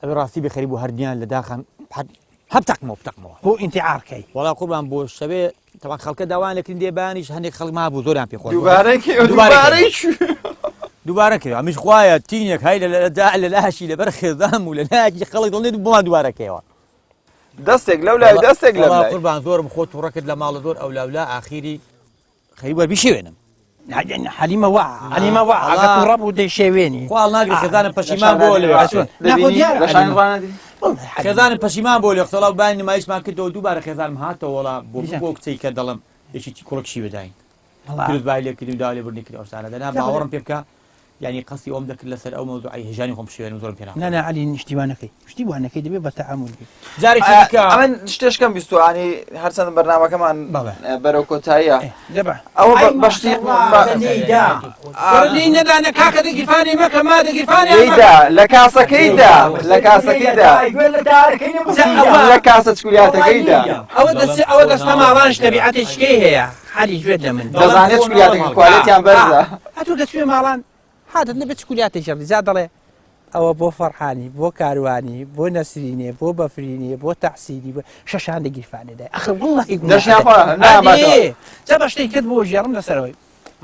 ئەوێ ڕاستی بخەری بوو هەردیان لە داخان هەب تەقمەوە بتەقمەوە بۆ ئینتیعار کەی وەڵا قوربان بۆ شەوێ تەوان خەڵکە داوایان لەکردین دێ بەیانیش هەندێک خەڵک مابوو زۆریان پێ خۆش بوو. دووبارە کەی دووبارە دووبارەی دووبارە کەوە ئەمیش خوایە تینێک های لە لە لاشی لەبەر خێزان و لە لایەکی خەڵک دڵنێت بۆمان دووبارە کەیەوە دەستێک لەو لای دەستێک لەم وەڵا لای قوربان زۆرم خۆ تووڕە کرد لە ماڵە زۆر ئەولاولا ئاخیری خەری وەر بیشێوێنم حەلیمە وا حەلیمە وا ئەگە تووڕە بوو دەیشێوێنی خوا هەڵناگری خێزانم پەشیمان بۆ لێ ناخۆ دیارە لە شانی ڕانەدی خێزانم پەشیمان بۆ لێ قسەڵا بانی نمایشمان کردەوە دووبارە خێزانم هاتەوە وەڵا بۆ بۆ کچەی کە دەڵم یەکێکی کوڕک شیوەداین پیرۆزبایی لێ کردیم داوا لێبوردنی کرد ئەو شتانە دەنا باوەڕم پێ بکە یعنی قەستی ئەوم دەکرد لەسەر ئەو مەوزوعی هێژانی خۆم بشێوێنم زۆرم پێ ناخۆشە. نا نا عەلی شتی وا نەکەی شتی وا نەکەی دەبێ بە تەعامول بی. جارێکی دیکە ئەمن شتێشکەم بیستوە ینی هەرچەند بەرنامەکەمان بەڵێ. بەرەو کۆتاییە دەبا ئەوە بە شتی لێیدا وەرە لێی نەدا نە کاکە دە گیرفانی مەکە ما دە گیرفانی لێیدا لە کاسەکەیدا لە کاسەکەیدا گوێ لە دارەکەی نەبوو لە کاسە چکولیاتەکەیدا ئەوە دەست ئەوە دەستە ماڵانش تەبیعەتێکی هەیە حەلی گوێت لە من دەزانێت چکولیاتەکە کوالێتیان بەرزە. ئەتۆ دەچوێ ماڵان حادت نەبێت چکولیاتێکی هەڵی جا دەڵێ ئەوە بۆ فەرحانی بۆ کاروانی بۆ نەسرینێ بۆ بەفرینێ بۆ تەحسینی بۆ شەشان لە گیرفانێ دای ئەخر وەڵڵاهی گوناحە دەشیان خوا ناباتەوە. ئەدێ جا بە شتێک کرد بۆ ژێڕم لەسەرەوەی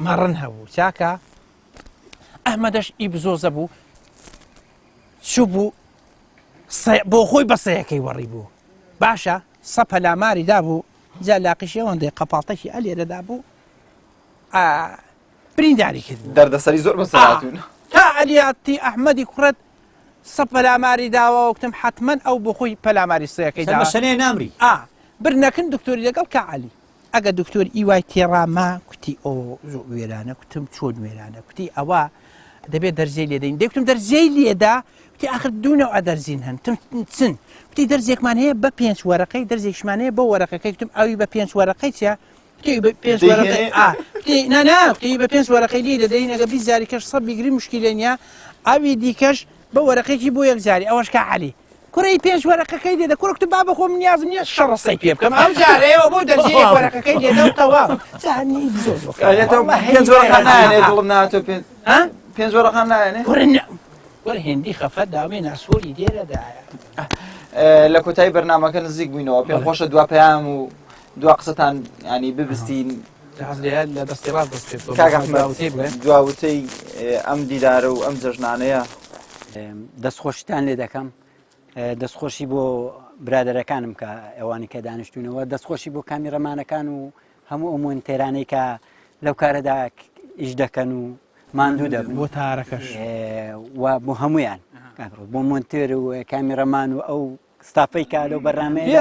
مەڕن هەبوو چاکە ئەحمەدەش ئی بزۆزە بوو چوو بوو بۆ خۆی بە سەیەکەی وەڕی بوو باشە سە پەلاماری دابوو جا لاقیش ئەوەندەی قەپاڵتەکی ئەلێرە دابوو ئا برینداری کرد دەردەسەری زۆر بەسەر هاتوون. تا ئەلیاتی ئەحمەدی کوڕت سە پەلاماری داوە وتم حەتمەن ئەو بۆ خۆی پەلاماری سەیەکەی سەر داوە بە شەنێ نامری. ئا برنەکن دکتۆری لەگەڵ کا عەلی ئەگە دکتۆر ئی وای تێڕاما کوتی ئۆ زۆر وێرانە کوتم چۆن وێرانە کوتی ئەوە دەبێت دەرزیەی لێدەین دەیکوتم دەرزیەی لێدا وتی ئاخر دوو نەوع دەرزین هەن وتم چن وتی دەرزێکمان هەیە بە پێنج وەرەقەی دەرزێکشمان هەیە بۆ وەرەقەکەی وتم ئەوی بە پێنج وەرەقەی چیە وتی بە پێنج وەرەقەی ئا وتی نا نا وتی بە پێنج وەرەقەی لێی دەدەین ئەگە 20 جاری کەش سەد بیگری مشکیلە نییە ئەوی دیکەش بە وەرەقێکی بۆ یەک جاری ئەوەش کا عەلی کوڕی پێنج وەرەقەکەی لێدە کوڕ کوتم بابە خۆم نیازم نییە شەڕەسەی پێ بکەم ئەو جارەیەوە بۆ دەرزی یەک وەرەقەکەی لێدە و تەواو جانی زۆر زۆر پێنج وەرەقە نایەنێ دڵم ناتۆ پێنج ها پێنج وەرەقە نایەنێ کوڕ وەر هێندی خەفەت داوێ ناسۆری دێرەدایە. لە کۆتایی بەرنامەکە نزیک بووینەوە پێم خۆشە دوا پەیام و دوا قسەتان ینی ببستین لە دەستی ڕاست دەست پێ بکەم. کاک ئەحمەد دواوتەی بڵێم. دواوتەی ئەم دیدارە و ئەم جەژنانەیە. دەستخۆشیتان لێ دەکەم دەستخۆشی بۆ برادەرەکانم کە ئەوانی کە دانیشتونەوە دەستخۆشی بۆ کامیرەمانەکان و هەموو ئەو مۆنتێرانەی کە لەو کارەدا ئیش دەکەن و ماندوو دەبن بۆ تارەکەش و بۆ هەمویان بۆ مۆنتێر و کامیرەمان و ئەو ستافەی کە لەو بەرنامەیە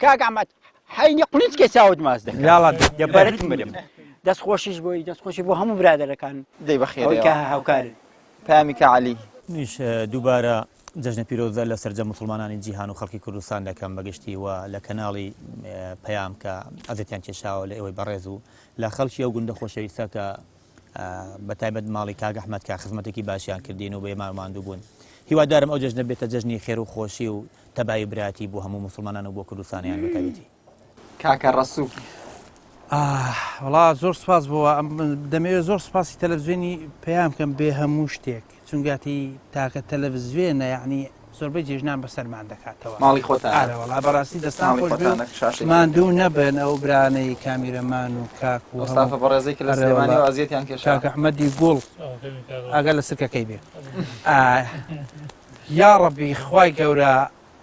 کاک ئەحمەد حەینی قولینچکێ چاوت ماچ دەکەم. یاڵا دەبەرت مرم. دەست خۆشیش بۆی دەست خۆشی بۆ هەموو برادەرەکان دەی ئەوەی کە بەخێرەوە هاوکارن. پەیامی کا عەلی. منیش دووبارە جەژنە پیرۆزە لە سەرجەم موسڵمانانی جیهان و خەڵکی کوردستان دەکەم بە گشتی و لە کەناڵی پەیام کە ئەزێتیان کێشاوە لە ئێوەی بەڕێز و لە خەڵکی ئەو گوندە خۆشەویستە کە بە تایبەت ماڵی کاک ئەحمەد کە خزمەتێکی باشیان کردین و بە ئێمە ماندوو بوون. هیوادارم ئەو جەژنە بێتە جەژنی خێر و خۆشی و تەبایی و برایەتی بۆ هەموو موسڵمانان و بۆ کوردستانیان بە تایبەتی. کاکە ڕەسوو. ئاه وەڵا زۆر سوپاس بۆ دەمەوێت زۆر سوپاسی تەلەڤزیۆنی پەیام کەم بێ هەموو شتێک چونگاتی تاکە تەلەڤزیۆنە یعنی زۆربەی جێژنان بەسەرمان دەکاتەوە ماڵی خۆتان ئارە وەڵا بەڕاستی دەستان ماڵی خۆش بێ و خۆتانە شاشەی ماندوو نەبن ئەو برانەی کامیرەمان و کاک و ئەو ستافە هەموو بەڕێزەی کە لە ئەرێ سلێمانی وەڵا و ئەزیەتیان کێشا کاک ئەحمەدی گوڵ ئاگا لە سرکەکەی بێ ئا یاڕەبی خوای گەورە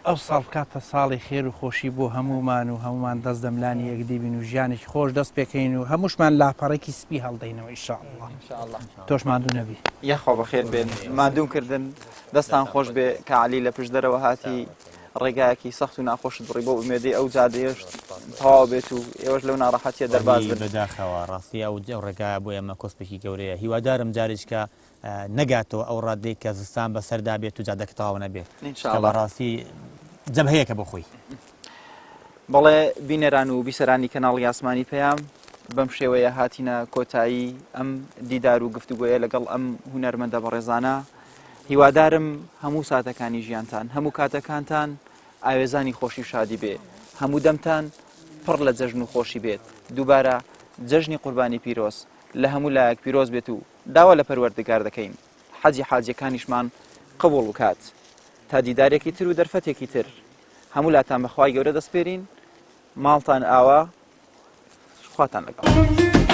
ئەو ساڵ بکاتە ساڵی خێر و خۆشی بۆ هەموومان و هەموومان دەست دەملانی یەکدی بین و ژیانێکی خۆش دەست پێکەین و هەمووشمان لاپەڕێکی سپی هەڵدەینەوە ئیشاءاللە ئینشاءاللە تۆش ماندوو نەبی. یاخوا بەخێر بێن ماندووم کردن دەستان خۆش بێ کا عەلی لە پشدەرەوە هاتی ڕێگایەکی سەخت و ناخۆشت بڕی بۆ ئومێدەی ئەو جادەیەش تەواو بێت و ئێوەش لەو ناڕەحەتیە دەرباز بن. بەداخەوە ڕاستی ئەو ڕێگایە بۆ ئێمە کۆسپێکی گەورەیە هیوادارم جارێکە نەگاتەوە ئەو ڕادەی کە زستان بەسەردا بێت و جادەکە تەواو نەبێت إن شاء الله. بەڕاستی جەبهەیەکە بۆ خۆی. بەڵێ بینەران و بیسەرانی کەناڵی ئاسمانی پەیام بەم شێوەیە هاتینە کۆتایی ئەم دیدار و گفتوگۆیە لەگەڵ ئەم هونەرمەندە بەڕێزانە هیوادارم هەموو ساتەکانی ژیانتان هەموو کاتەکانتان ئاوێزانی خۆشی و شادی بێ هەموو دەمتان پڕ لە جەژن و خۆشی بێت دووبارە جەژنی قوربانی پیرۆز لە هەموو لایەک پیرۆز بێت و داوا لە پەروەردگار دەکەین حەجی حاجیەکانیشمان قبوڵ بکات تا دیدارێکی تر و دەرفەتێکی تر هەموو لاتان بەخوای گەورە دەسپێرین ماڵتان ئاوا خواتان لەگەڵ.